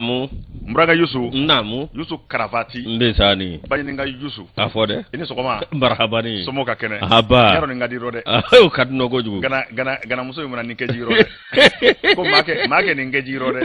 N burankɛ Yusu naamu Yusu Karavati n bɛ sa ni Baɲininka Yusu a fɔ dɛ i ni sɔgɔma marahaba ni somɔgɔw ka kɛnɛ aba yarɔ nin ka di rɔ dɛ o ka di nɔ kojugu gana gana ganamuso in mana nin kɛ ji rɔ dɛ ko maa kɛ maa kɛ nin kɛ ji rɔ dɛ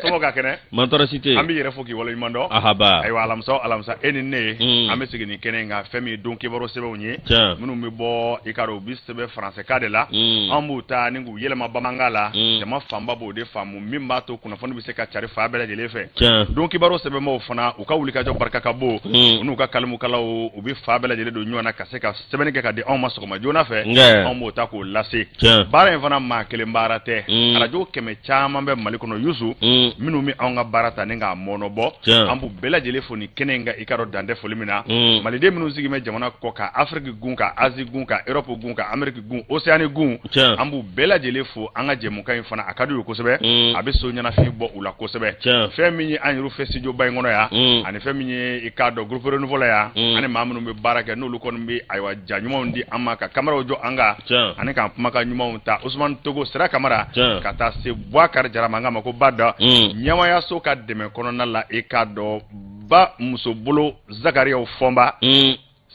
somɔgɔw ka kɛnɛ man tɔɔrɔ si tɛ an b'i yɛrɛ fo k'i waleɲuman dɔn ahaba ayiwa alamisa o alamisa e ni ne an bɛ sigi nin kɛnɛ in kan fɛn min ye don kibaru sɛbɛnw ye minnu bɛ bɔ i k'a dɔn u bɛ sɛbɛn faransɛkan de la an b'u ta ni k'u yɛlɛma bamanankan la jama fanba b'o de faamu min b'a to kunnafoni bɛ se ka cari fan bɛɛ lajɛlen fɛ don kibaru sɛbɛnbaw fana u ka wulikajɔ barika ka bon u n'u ka kalimukalaw u bɛ fan bɛɛ lajɛlen don ɲɔgɔn na ka se ka sɛbɛnni kɛ ka di anw ma sɔgɔma joona fɛ anw b'o ta k'o lase baara in fana maa kelen baara tɛ arajo kɛmɛ caman bɛ Mali kɔnɔ Yusu minnu bɛ anw ka baara ta ni k'a mɔɔnɔbɔ an b'u bɛɛ lajɛlen fo nin kɛnɛ in kan i k'a dɔn dan tɛ foli min na maliden minnu sigilen bɛ jamana kɔ kan Afiriki gun kan Azi gun kan Europe gun kan Ameriki gun Océanie gun an b'u bɛɛ lajɛlen fo an ka jɛmukan in fana a ka d'u ye kosɛbɛ a bɛ so ɲɛnafin bɔ u la kosɛbɛ fɛn min ye an yɛrɛ fɛ studio ba in kɔnɔ yan ani fɛn min ye i k'a dɔn groupe Renouveau la yan ani maa minnu bɛ baara kɛ n'olu kɔni bɛ ayiwa ja ɲumanw di an ma ka kameraw jɔ an kan ani k'an kumakan ɲumanw ta Usumani Togo Sira Kamara ka taa se Bubakari Jara ma an k'a ma ko Bada ɲɛmayaso ka dɛmɛ kɔnɔna la i k'a dɔn ba musobolo Zakariyaw Fɔnba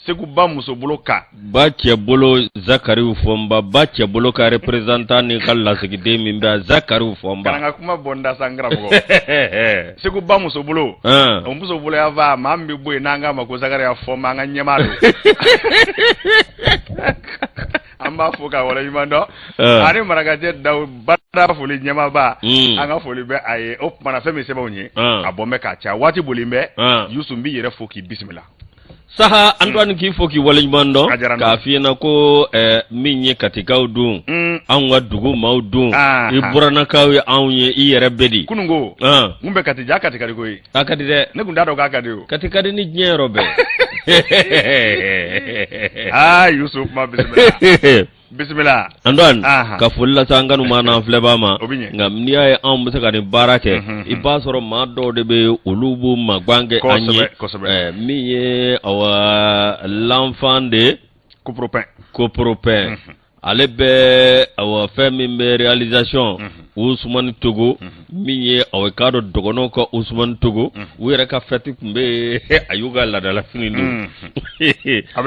Segu ba musobolo ka ba cɛbolo Zakariw Fɔnba ba cɛbolo ka représentant ni ka lasigiden min bɛ Zakariw Fɔnba kana n ka kuma bɔ n da sa n karamɔgɔ Segu ba musobolo o musobolo ya fa maa min bɛ bɔ yen n'an k'a ma ko Zakariya Fɔnba an ka ɲɛmaa don an b'a fo k'a waleɲuman dɔn ani marakajɛ daw bada foli ɲɛmaaba an ka foli bɛ a ye o tuma na fɛn min sɛbɛnw ye a bɔ bɛ k'a caya waati boli bɛ Yusu n b'i yɛrɛ fo k'i bisimila Saha Antoine k'i fo k'i waleɲuman dɔn k'a f'i ɲɛna ko min ye katikaw dun anw ka dugu maaw dun i burannakaw ye anw ye i yɛrɛ bɛ di kununko n bɛ kati ja kati ka di koyi a ka di dɛ ne tun t'a dɔn k'a ka di o kati ka di ni diɲɛ yɔrɔ bɛɛ aa Yusu kuma bisimila bisimila Antoine ka foli lase an kanubaa n'an filɛbaa ma nka n'i y'a ye anw bɛ se ka nin baara kɛ i b'a sɔrɔ maa dɔw de bɛ olu b'u magwan kɛ an ye min ye awa l'enfant de Copropin Copropin ale bɛ awa fɛn min bɛ réalisation Usumani Togo min ye awa i k'a dɔn dɔgɔnɔw ka Usumani Togo u yɛrɛ ka fɛti tun bɛ yen a y'u ka laadalafini don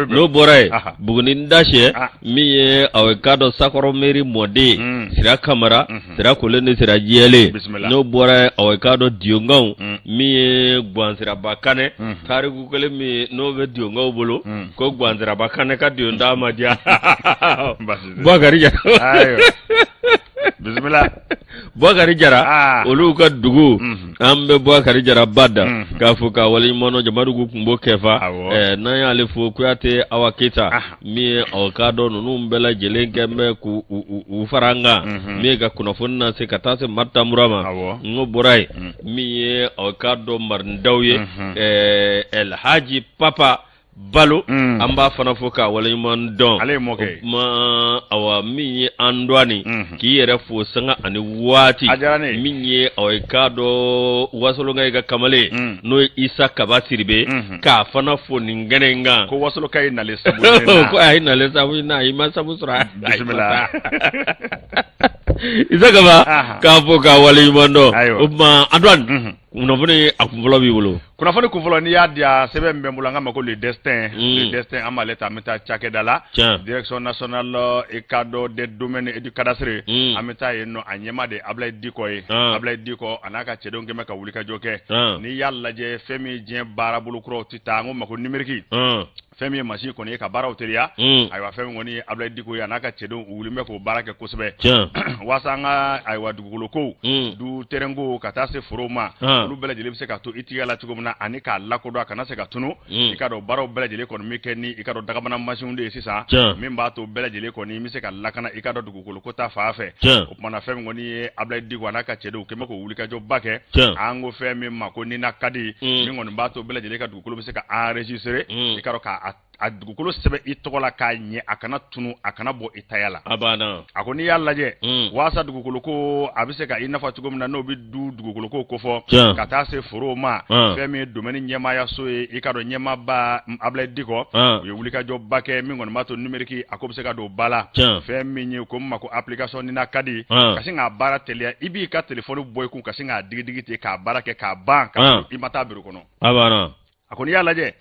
n'o bɔra yen Buguni Dasɛ min ye awa i k'a dɔn Sakɔrɔ mairie mɔden Sira Kamara Sira kolen ni Sira jɛlen n'o bɔra yen awa i k'a dɔn Diyonkaw min ye Gwansiraba Kanɛ tariku kelen min n'o bɛ Diyonkaw bolo ko Gwansiraba Kanɛ ka Diyon taa ma diya Bubakari Jara bisimila Bubakari Jara ah. olu ka dugu an bɛ Bubakari Jara ba da k'a fo k'a waleɲuman dɔn Jamadugu kunbo kɛfa n'an y'ale fo Kuyate Awa Keyita min ye aw k'a dɔn ninnu bɛɛ lajɛlen kɛ bɛ k'u u fara an kan min ye ka kunnafoni lase ka taa se Marita Mura ma n'o bɔra yen min ye aw k'a dɔn Marindaw ye Elhaji Papa Balo mm. an b'a fana fo k'a waleɲuman dɔn ale ye mɔkɛ ye kuma awa min ye Antoine mm. k'i yɛrɛ fo sanga ani waati a diyara ne ye min ye awa i k'a dɔn wasolonka ye ka kamalen mm. n'o ye Isa Kaba Siribe mm-hmm. k'a fana fo nin kɛnɛ in kan ko wasolonka ye nalen sabu ɲini ko a ye nalen sabu ɲini na i ma sabu sɔrɔ bisimila Isa Kaba k'a fo k'a waleɲuman dɔn o tuma Antoine mm-hmm. Kunnafoni a kunfɔlɔ b'i bolo kunnafoni kunfɔlɔ n'i y'a diya sɛbɛn min bɛ n bolo an k'a ma ko le destin le destin an b'ale ta an bɛ taa cakɛda la direction nationale i k'a dɔn des domaines et du cadastre an bɛ taa yen nɔ a ɲɛmaa de ye Abulayi Dikɔ ye Abulayi Dikɔ a n'a ka cɛdenw kɛn bɛ ka wulikajɔ kɛ n'i y'a lajɛ fɛn min diɲɛ baarabolo kuraw tɛ taa an k'o ma ko numérique fɛn min ye machine kɔni ye ka baaraw teliya ayiwa fɛn min kɔni ye Abulayi Diko ye a n'a ka cɛdenw u wulilen bɛ k'o baara kɛ kosɛbɛ waasa an ka ayiwa dugukolo kow du terrain ko ka taa se forow ma olu bɛɛ lajɛlen bɛ se ka to i tigɛ la cogo min na ani k'a lakodɔn a kana se ka tunu i k'a dɔn baaraw bɛɛ lajɛlen kɔni bɛ kɛ ni i k'a dɔn dagabana machine de ye sisan min b'a to bɛɛ lajɛlen kɔni bɛ se ka lakana i k'a dɔn dugukolo ko ta fan fɛ o tuma na fɛn min kɔni ye Abulayi Diko a n'a ka cɛdenw kɛn bɛ k'o wulikajɔba kɛ an ko fɛn min ma ko NINA CAD min kɔni b'a to bɛɛ lajɛlen ka dugukolo bɛ se ka enregistrer i k'a dɔn k'a a dugukolo sɛbɛn i tɔgɔ la k'a ɲɛ, a kana tunu, a kana bɔ i taya la. A banna. A ko n'i y'a lajɛ, waasa dugukolo ko a bɛ se ka i nafa cogo min na, n'o bɛ du dugukolo ko kofɔ, ka taa se forow ma, fɛn min ye domaine ɲɛmaayaso ye, i ka dɔn ɲɛmaaba Abulayi Dikɔ, u ye wulikajɔba kɛ min kɔni b'a to numérique a ko bɛ se ka don ba la. Fɛn min ye ko ma ko application Nina Kadi, ka sin k'a baara teliya, i b'i ka téléphone bɔ i kun ka sin k'a digidigi ten k'a baara kɛ k'a ban, ka i ma taa bureau kɔnɔ. A banna. A ko n'i y'a lajɛ,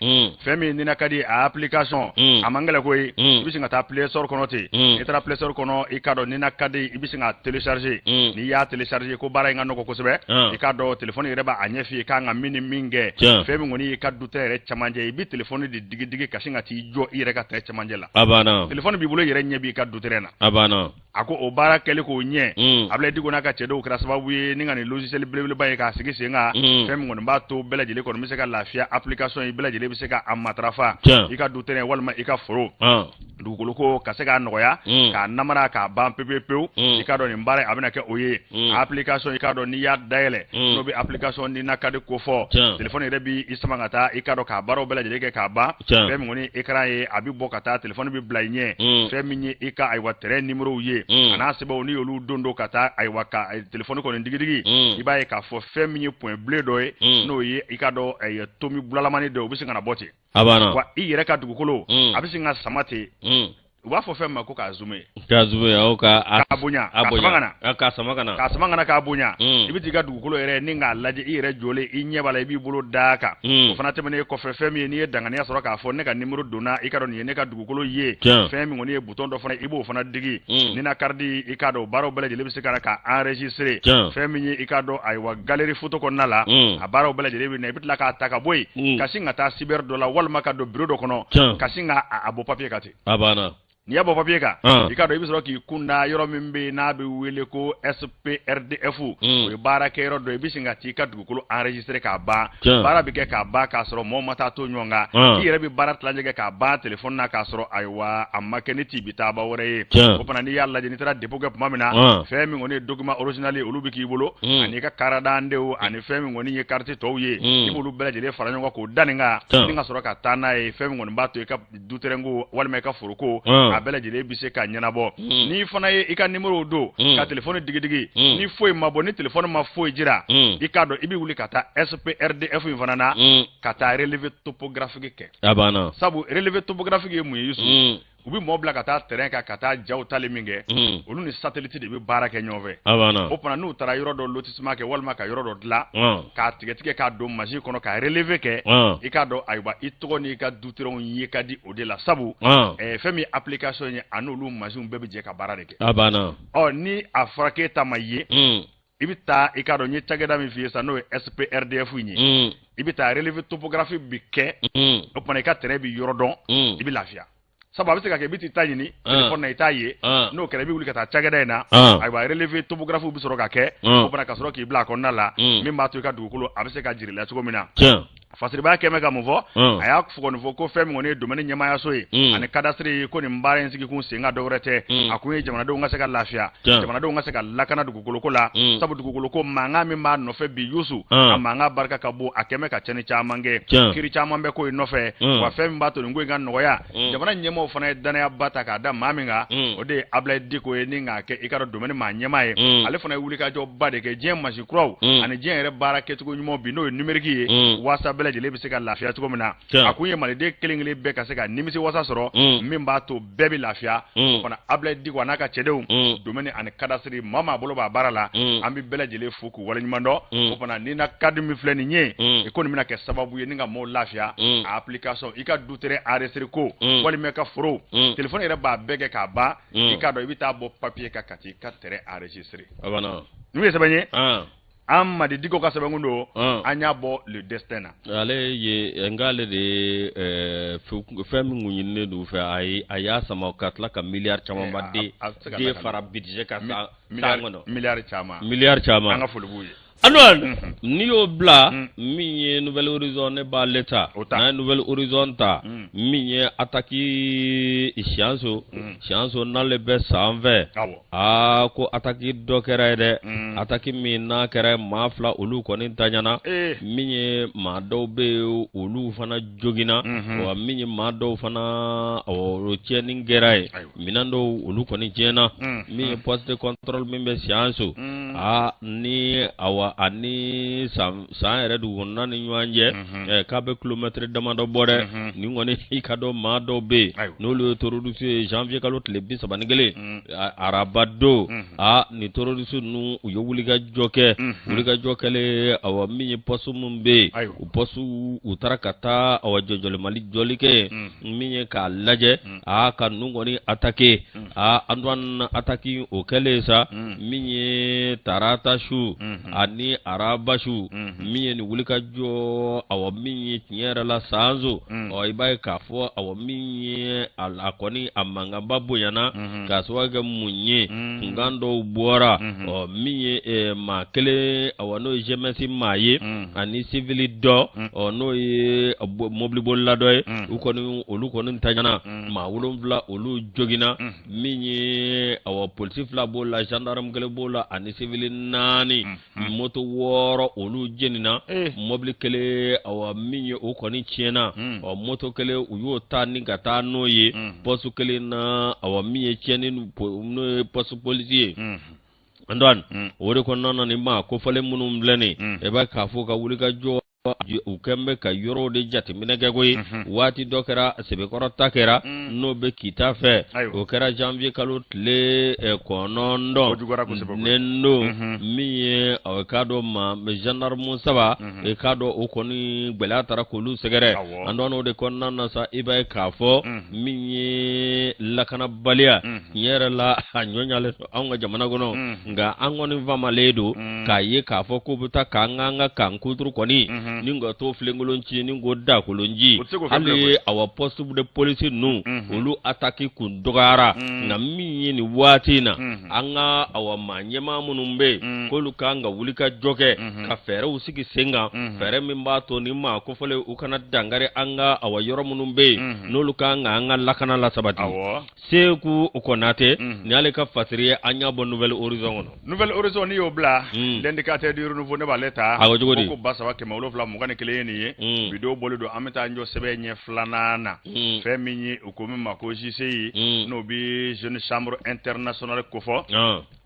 fɛn min Nina Kadi a application, a man gɛlɛn koyi. I bɛ sin ka taa Play Store kɔnɔ ten. N'i taara Play Store kɔnɔ, i k'a dɔn Nina Kadi, i bɛ sin k'a télécharger. N'i y'a télécharger, ko baara in ka nɔgɔ kosɛbɛ. I k'a dɔn téléphone yɛrɛ b'a ɲɛ f'i ye k'an ka min ni min kɛ. Fɛn min kɔni y'i ka du terrain yɛrɛ cɛmancɛ, i bɛ téléphone de digidigi ka sin ka t'i jɔ i yɛrɛ ka terrain cɛmancɛ la. A banna. Téléphone b'i bolo, i yɛrɛ ɲɛ b'i ka du terrain na. A banna. A ko o baara kɛli k'o ɲɛ, Abulayi Diko n'a ka cɛdenw kɛra sababu ye ni ka nin logiciel belebeleba ye k'a sigi sen kan. Fɛn min kɔni b'a to bɛɛ lajɛlen kɔni bɛ se ka lafiya, application in bɛɛ lajɛlen bɛ se ka a matarafa, i ka du terrain walima i ka foro, dugukolo ko ka se k'a nɔgɔya, k'a namara k'a ban pewu pewu. I ka dɔn nin baara a bɛna kɛ o ye. Application, i ka dɔn n'i y'a dayɛlɛ, n'o bɛ application Nina Kadi ko fɔ, téléphone yɛrɛ b'i sama ka taa, i ka dɔn k'a baaraw bɛɛ lajɛlen kɛ k'a ban. Fɛn min kɔni écran ye, a bɛ bɔ ka taa, téléphone bɛ bila i ɲɛ. Fɛn min ye i ka ayiwa terrain numéro ye, a n'a sɛbɛnw, n'i y'olu don ka taa, ayiwa, ka téléphone kɔni digidigi, i b'a ye k'a fɔ fɛn min ye point bleu dɔ ye, n'o ye i ka dɔn tomi bulalamanin dɔ ye, o bɛ sin ka na bɔ ten. A banna. Wa i yɛrɛ ka dugukolo, a bɛ sin ka sama ten. U b'a fɔ fɛn ma ko k'a zoomer. K'a zoomer, awɔ, ka k'a bonya, k'a sama ka na. K'a sama ka na. K'a sama ka na k'a bonya. I bɛ t'i ka dugukolo yɛrɛ ni k'a lajɛ i yɛrɛ jɔlen, i ɲɛ b'a la, i b'i bolo d'a kan. O fana tɛmɛnen kɔfɛ, fɛn min ye n'i ye danganiya sɔrɔ k'a fɔ ne ka numéro donna, i ka dɔn nin ye ne ka dugukolo ye, fɛn min kɔni ye bouton dɔ fana, i b'o fana digi. Nina Kadi, i k'a dɔn o baaraw bɛɛ lajɛlen bɛ se ka na ka enregistrer. Fɛn min ye i k'a dɔn ayiwa galerie photo kɔnɔna la, a baaraw bɛɛ lajɛlen bɛ na. I bɛ tila k'a ta ka bɔ yen, ka sin ka taa cyber dɔ la walima ka don bureau dɔ kɔnɔ, ka sin ka a bɔ papier kan ten. A banna. N'i y'a bɔ papier kan, i ka dɔn i bɛ sɔrɔ k'i kun da yɔrɔ min bɛ yen n'a bɛ wele ko SPRDF, o ye baarakɛyɔrɔ dɔ ye, i bɛ sin ka t'i ka dugukolo enregistrer k'a ban. Baara bɛ kɛ k'a ban k'a sɔrɔ mɔgɔw ma taa to ɲɔgɔn kan. I yɛrɛ bɛ baara tilancɛ kɛ k'a ban téléphone na k'a sɔrɔ ayiwa a ma kɛ ni tibi taaba wɛrɛ ye. O fana, n'i y'a lajɛ, n'i taara dépôt kɛ tuma min na, fɛn min kɔni ye document original ye, olu bɛ k'i bolo, ani i ka carte d'identité, ani fɛn min kɔni ye carte tɔw ye, i b'olu bɛɛ lajɛlen fara ɲɔgɔn kan k'o da nin kan, ni ka sɔrɔ ka taa n'a ye. Fɛn min kɔni b'a to i ka du terrain ko walima i ka foroko, a bɛɛ lajɛlen bɛ se ka ɲɛnabɔ. N'i fana ye i ka numéro don ka téléphone digidigi, ni foyi ma bɔ, ni téléphone ma foyi jira, i k'a dɔn i bɛ wuli ka taa SPRDF in fana na, ka taa relevé topographique kɛ. A banna. Sabu relevé topographique ye mun ye, Yusu? U bɛ mɔgɔ bila ka taa terrain kan ka taa jaw tali min kɛ, olu ni satellite de bɛ baara kɛ ɲɔgɔn fɛ. A banna. O fana, n'u taara yɔrɔ dɔ lotissement kɛ walima ka yɔrɔ dɔ dilan, k'a tigɛ tigɛ k'a don machine kɔnɔ ka relevé kɛ, i k'a dɔn ayiwa i tɔgɔ n'i ka du terrain ye ka di o de la, sabu fɛn min ye application ye, a n'olu machine bɛɛ bɛ jɛ ka baara de kɛ. A banna. Ɔ, ni a fɔra k'e ta ma ye, i bɛ taa, i k'a dɔn n ye cakɛda min f'i ye sisan, n'o ye SPRDF in ye, i bɛ taa relevé topographique bi kɛ. O tuma i ka terrain bɛ yɔrɔ dɔn, i bɛ lafiya, sabu a bɛ se ka kɛ i bɛ t'i ta ɲini téléphone na, i t'a ye. N'o kɛra, i bɛ wuli ka taa cakɛda in na. Ayiwa, relevé topographique bɛ sɔrɔ ka kɛ, o fana ka sɔrɔ k'i bila a kɔnɔna la, min b'a to i ka dugukolo a bɛ se ka jira i la cogo min na. Fasiriba kɛmɛ ka mun fɔ? A y'a fɔ nin fɔ ko fɛn min kɔni ye domaine ɲɛmaayaso ye ani cadastre ye, ko nin baara in sigi kun sen ka dɔwɛrɛ tɛ, a kun ye jamanadenw ka se ka lafiya, jamanadenw ka se ka lakana dugukoloko la, sabu dugukoloko mankan min b'a nɔfɛ bi, Yusu, a mankan barika ka bon, a kɛmɛ ka cɛnni caman kɛ, kiri caman bɛ ko in nɔfɛ. Wa fɛn min b'a to nin ko in ka nɔgɔya, jamana ɲɛmaaw fana ye danayaba ta k'a da maa min kan, o de ye Abulayi Diko ye, ni k'a kɛ i ka dɔn domaine maa ɲɛmaa ye. Ale fana ye wulikajɔba de kɛ diɲɛ masi kuraw ani diɲɛ yɛrɛ baara kɛcogo ɲumanw bi, n'o ye numérique ye, waasa bɛɛ lajɛlen bɛ se ka lafiya cogo min na. A kun ye maliden kelen kelen bɛɛ ka se ka nimisi wasa sɔrɔ, min b'a to bɛɛ bɛ lafiya. O fana, Abulayi Diko a n'a ka cɛdenw, domaine ani cadastre, maa maa bolo b'a baara la, an bɛ bɛɛ lajɛlen fo k'u waleɲuman dɔn. O fana, Nina Kadi min filɛ nin ye, i ko nin bɛna kɛ sababu ye ni ka maaw lafiya. A application, i ka du terrain enregistré ko walima i ka foro, téléphone yɛrɛ b'a bɛɛ kɛ k'a ban. I k'a dɔn i bɛ taa bɔ papier kan ka t'i ka terrain enregistré. A banna. N'u ye sɛbɛn ye, an Madi Diko ka sɛbɛnkun don, an y'a bɔ Le Destin na. Ale ye n k'ale de ye fɛn min kun ɲininen don u fɛ, a y'a sama ka tila ka miliyari camanba de fara budget kan san kɔnɔ. Miliyari caman. Miliyari caman. An ka foli b'u ye. Antoine n'i y'o bila min ye Nouvel Horizon ne b'ale ta n'a ye Nouvel Horizon ta min ye attaque Siyanso Siyanso n'ale bɛ sanfɛ aa ko attaque dɔ kɛra yen dɛ attaque min n'a kɛra maa fila olu kɔni taɲana min ye maa dɔw bɛ yen olu fana joginna wa min ye maa dɔw fana o tiɲɛni kɛra yen minɛn dɔw olu kɔni tiɲɛna min ye poste de contrôle min bɛ Siyanso aa ni awa ani san yɛrɛ dugu kɔnɔna ni ɲɔgɔn cɛ k'a bɛ kilomɛtiri damadɔ bɔ dɛ nin kɔni i ka dɔn maa dɔw bɛ yen n'olu ye terroriste ye janvier kalo tile 31 araba don aa nin terroriste ninnu u ye wulikajɔ kɛ wulikajɔ kɛlen awa min ye poste min bɛ yen u poste u taara ka taa awa jɔjɔlimali jɔli kɛ min ye k'a lajɛ aa ka ninnu kɔni attaquer aa Antoine attaque o kɛlen sa min ye tarata su ani araba su min ye nin wulikajɔ awa min ye tiɲɛ yɛrɛ la Sanso ɔ i b'a ye k'a fɔ awa min ye a kɔni a mankanba bonyana k'a sababu kɛ mun ye kunkan dɔw bɔra ɔ min ye maa kelen awa n'o ye GMS maa ye ani civil dɔ ɔ n'o ye mobilibolila dɔ ye u kɔni olu kɔni taɲana maa wolonwula olu joginna min ye awa polisi fila b'o la gendarme kelen b'o la ani civil naani moto wɔɔrɔ olu jenina mɔbili kelen awa min ye o kɔni tiɲɛna ɔ moto kelen u y'o ta ni ka taa n'o ye poste kelen na awa min ye tiɲɛni n'o ye poste polisi ye Antoine o de kɔnɔna na ni maa kofɔlen minnu filɛ nin i b'a k'a fɔ ka wulikajɔ u kɛn bɛ ka yɔrɔw de jateminɛ kɛ koyi waati dɔ kɛra sɛbɛkɔrɔ ta kɛra n'o bɛ kita fɛ o kɛra janvier kalo tile 9 ntɛnɛn don min ye a k'a dɔn ma gendarme saba i k'a dɔn o kɔni gɛlɛya taara k'olu sɛgɛrɛ Antoine o de kɔnɔna na sa i b'a ye k'a fɔ min ye lakanabaliya tiɲɛ yɛrɛ la a ɲɔ ɲalen don anw ka jamana kɔnɔ nka an kɔni famalen don k'a ye k'a fɔ k'u bɛ taa k'an k'an ka camp kuturu kɔni ni ka t'o filenkolon ci ni k'o dakolon ci hali awa poste de police ninnu olu attaque kun dɔgɔyara nka min ye nin waati in na an ka awa maa ɲɛmaa minnu bɛ yen k'olu kan ka wuli ka jɔ kɛ ka fɛɛrɛw sigi sen kan fɛɛrɛ min b'a to ni maa kofɔlen u kana dankari an ka awa yɔrɔ minnu bɛ yen n'olu kan ka an ka lakana lasabati. Seku Konate nin y'ale ka fasiri ye an y'a bɔ Nouvel Horizon kɔnɔ. Nouvel Horizon n'i y'o bila L'indicateur du renouveau ne b'ale ta. Awɔ cogo di? Ko 3721 ye nin ye. Bi don bɔlen don an bɛ taa an jɔ sɛbɛn ɲɛ filanan na. Fɛn min ye u ko min ma ko JCI n'o bɛ Jeune Chambre Internationale kofɔ.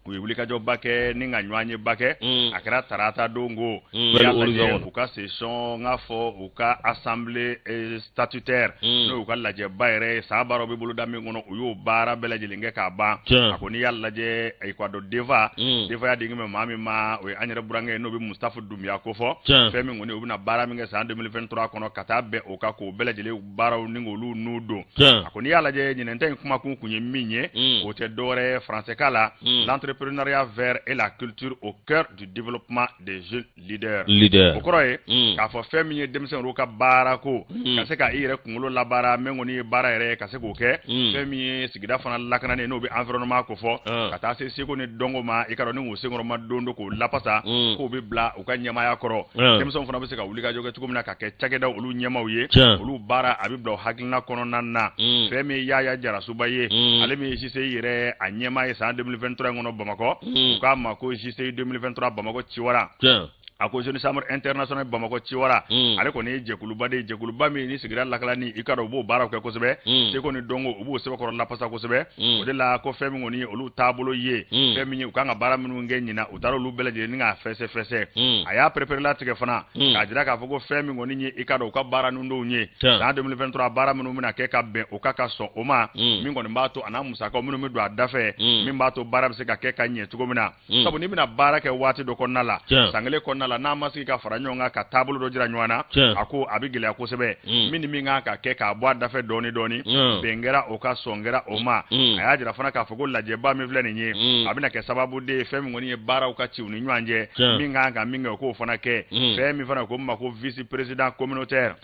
U ye wulikajɔba kɛ ni ka ɲɔgɔnyeba kɛ a kɛra tarata don ko u ka session n k'a fɔ u ka assemblée statutaire n'o y'u ka lajɛba yɛrɛ ye san baaraw bɛ boloda min kɔnɔ u y'o baara bɛɛ lajɛlen kɛ k'a ban a ko n'i y'a lajɛ i k'a dɔn DEVA DEVA y'a denkɛ maa min ma o ye an yɛrɛ burankɛ ye n'o bɛ Mustafa Dunbiya kofɔ fɛn min kɔni u bɛna baara min kɛ san 2023 kɔnɔ ka taa bɛn o kan k'o bɛɛ lajɛlen baaraw ni k'olu n'u don a ko n'i y'a lajɛ ɲinɛn ta in kumakun kun ye min ye o tɛ dɔwɛrɛ ye français la l'entrepreneuriat vert et la culture au cœur du développement des jeunes leaders leader o kɔrɔ ye k'a fɔ fɛn min ye denmisɛnninw ka baara ko ka se ka i yɛrɛ kunkolo labaara min kɔni ye baara yɛrɛ ye ka se k'o kɛ fɛn min ye sigida fana lakanani n'o bɛ environnement kofɔ ka taa se seko ni dɔnko ma i ka dɔn ni k'o senkɔrɔma don don k'o lapasa k'o bɛ bila u ka ɲɛmaaya kɔrɔ denmisɛnw fana bɛ se ka wulikajɔ kɛ cogo min na ka kɛ cakɛda olu ɲɛmaaw ye olu baara a bɛ bila o hakilina kɔnɔna na fɛn min ye Yaya Jarasuba ye ale min ye JCI yɛrɛ a ɲɛmaa ye san 2023 in kɔnɔ Bamakɔ u k'a ma ko JCI 2023 Bamakɔ ciwara a ko Jeune Chambre Internationale Bamakɔ ciwara ale kɔni ye jɛkuluba de ye jɛkuluba min ni sigida lakanani i ka dɔn u b'o baaraw kɛ kosɛbɛ seko ni dɔnko u b'o sɛbɛkɔrɔ lapasa kosɛbɛ o de la ko fɛn min kɔni ye olu taabolo ye fɛn min ye u kan ka baara minnu kɛ ɲinan u taara olu bɛɛ lajɛlen ni k'a fɛsɛfɛsɛ a y'a pereperelatigɛ fana k'a jira k'a fɔ ko fɛn min kɔni ye i ka dɔn u ka baara ninnu ye san 2023 baara minnu bɛna kɛ ka bɛn o kan ka sɔn o ma min kɔni b'a to a n'a musakaw minnu bɛ don a dafɛ min b'a to baara bɛ se ka kɛ ka ɲɛ cogo min na sabu n'i bɛna baara kɛ waati dɔ kɔnɔna la san kelen kɔnɔna la n'a ma sigi ka fara ɲɔgɔn kan ka taabolo dɔ jira ɲɔgɔn na a ko a bɛ gɛlɛya kosɛbɛ min ni min kan ka kɛ k'a bɔ a dafɛ dɔɔni dɔɔni bɛn kɛra o kan sɔn kɛra o ma a y'a jira fana k'a fɔ ko lajɛba min filɛ nin ye a bɛna kɛ sababu de ye fɛn min kɔni ye baaraw ka ci u ni ɲɔgɔn cɛ min kan ka min kɛ o k'o fana kɛ fɛn min fana ko ma ko vice président communautaire.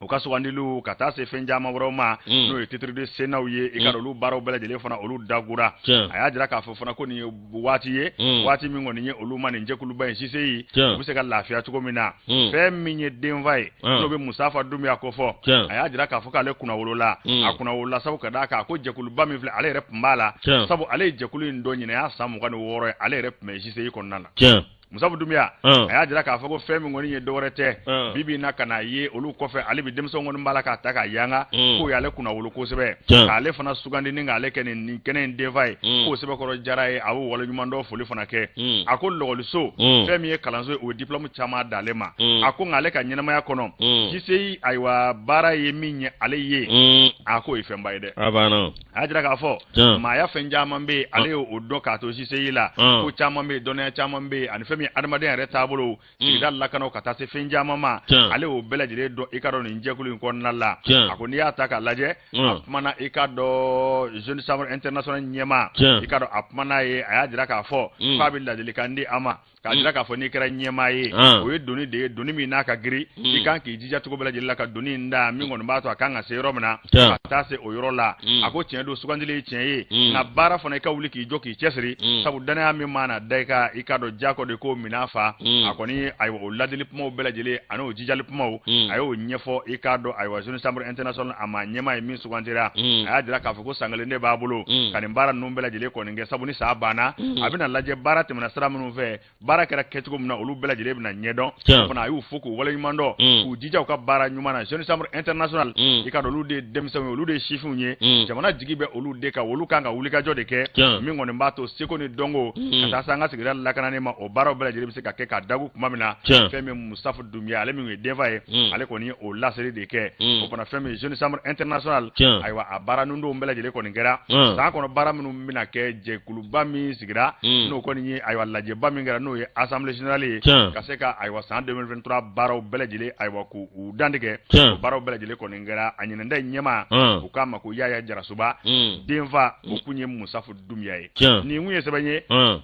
U ka sugandiliw ka taa se fɛn caman wɛrɛw ma, n'o ye titre de Sénat ye, i ka olu baaraw bɛɛ lajɛlen fana olu dagura. A y'a jira k'a fɔ fana ko nin ye waati ye, waati min kɔni ye olu ma nin jɛkuluba in CCI, u bɛ se ka lafiya cogo min na. Fɛn min ye denfa ye, n'o bɛ Musafa Dunbiya kofɔ, a y'a jira k'a fɔ k'ale kunnawolola, a kunnawolola sabu ka d'a kan a ko jɛkuluba min filɛ, ale yɛrɛ tun b'a la, sabu ale ye jɛkulu in dɔn ɲinan y'a san 26 ye, ale yɛrɛ tun bɛ CCI kɔnɔna la. Musafu Dunbiya, a y'a jira k'a fɔ ko fɛn min kɔni ye dɔwɛrɛ tɛ, bi bi in na ka n'a ye olu kɔfɛ, ale bi denmisɛnw kɔni b'a la k'a ta k'a yanga, k'o y'ale kunnawolo kosɛbɛ, k'ale fana sugandi ni k'ale kɛ nin kɛnɛ in denfa ye, k'o sɛbɛkɔrɔ diyara ye, a y'o waleɲumandɔn foli fana kɛ. A ko lɔgɔliso, fɛn min ye kalanso ye, o ye diplôme caman d'ale ma. A ko nka ale ka ɲɛnamaya kɔnɔ, CCI ayiwa baara ye min ye ale ye, a k'o ye fɛnba ye dɛ. A banna. A y'a jira k'a fɔ maaya fɛn caman bɛ yen, ale y'o dɔn k'a to CCI la. Ko caman bɛ yen, dɔnniya caman bɛ yen, ani fɛn min ye adamadenya yɛrɛ taabolo, sigida lakana, ka taa se fɛn caman ma, ale y'o bɛɛ lajɛlen dɔn i ka dɔn nin jɛkulu in kɔnɔna la. A ko n'i y'a ta k'a lajɛ, a kumana i ka dɔn Jeune Chambre Internationale ɲɛmaa, i ka dɔn a kumana ye, a y'a jira k'a fɔ k'a bɛ ladilikan di a ma, k'a jira k'a fɔ n'i kɛra ɲɛmaa ye, o ye doni de ye, doni min n'a ka girin, i kan k'i jija cogo bɛɛ lajɛlen la ka doni in da min kɔni b'a to a kan ka se yɔrɔ min na, ka taa se o yɔrɔ la. A ko tiɲɛ don, sugandili ye tiɲɛ ye, nka baara fana, i ka wuli k'i jɔ k'i cɛsiri, sabu danaya min mana da i kan, i ka dɔn jako de k'o minɛn fa. A kɔni ayiwa o ladili kumaw bɛɛ lajɛlen ani o jijali kumaw, a y'o ɲɛfɔ i k'a dɔn ayiwa Jeune Chambre Internationale a maa ɲɛmaa ye min sugandira. A y'a jira k'a fɔ ko san kelen de b'a bolo ka nin baara ninnu bɛɛ lajɛlen kɔni kɛ, sabu ni san banna, a bɛna lajɛ baara tɛmɛna sira minnu fɛ, baara kɛra kɛcogo min na, olu bɛɛ lajɛlen bɛna ɲɛdɔn. O fana a y'u fo k'u waleɲuman dɔn, k'u jija u ka baara ɲuman na. Jeune Chambre Internationale, i ka dɔn olu de ye denmisɛnw ye, olu de ye sifinw ye, jamana jigi bɛ olu de kan, olu kan ka wulikajɔ de kɛ min kɔni b'a to seko ni dɔnko ka taa se an ka sigida lakanani ma, o baaraw bɛɛ lajɛlen bɛ se ka kɛ ka dagu tuma min na. Fɛn min Musafu Dunbiya, ale min ye denfa ye, ale kɔni ye o laseli de kɛ. O fana fɛn min Jeune Chambre Internationale, ayiwa a baara ninnu bɛɛ lajɛlen kɔni kɛra san kɔnɔ, baara minnu bɛna kɛ jɛkuluba min sigira, n'o kɔni ye ayiwa lajɛba min kɛra, n'o ye assemblée générale ye, ka se ka ayiwa san 2023 baaraw bɛɛ lajɛlen ayiwa k'u dantigɛ, o baaraw bɛɛ lajɛlen kɔni kɛra. A ɲinɛnda ɲɛmaa, u k'a ma ko Yaya Jarasuba, denfa o kun ye Musafu Dunbiya ye. Nin kun ye sɛbɛn ye,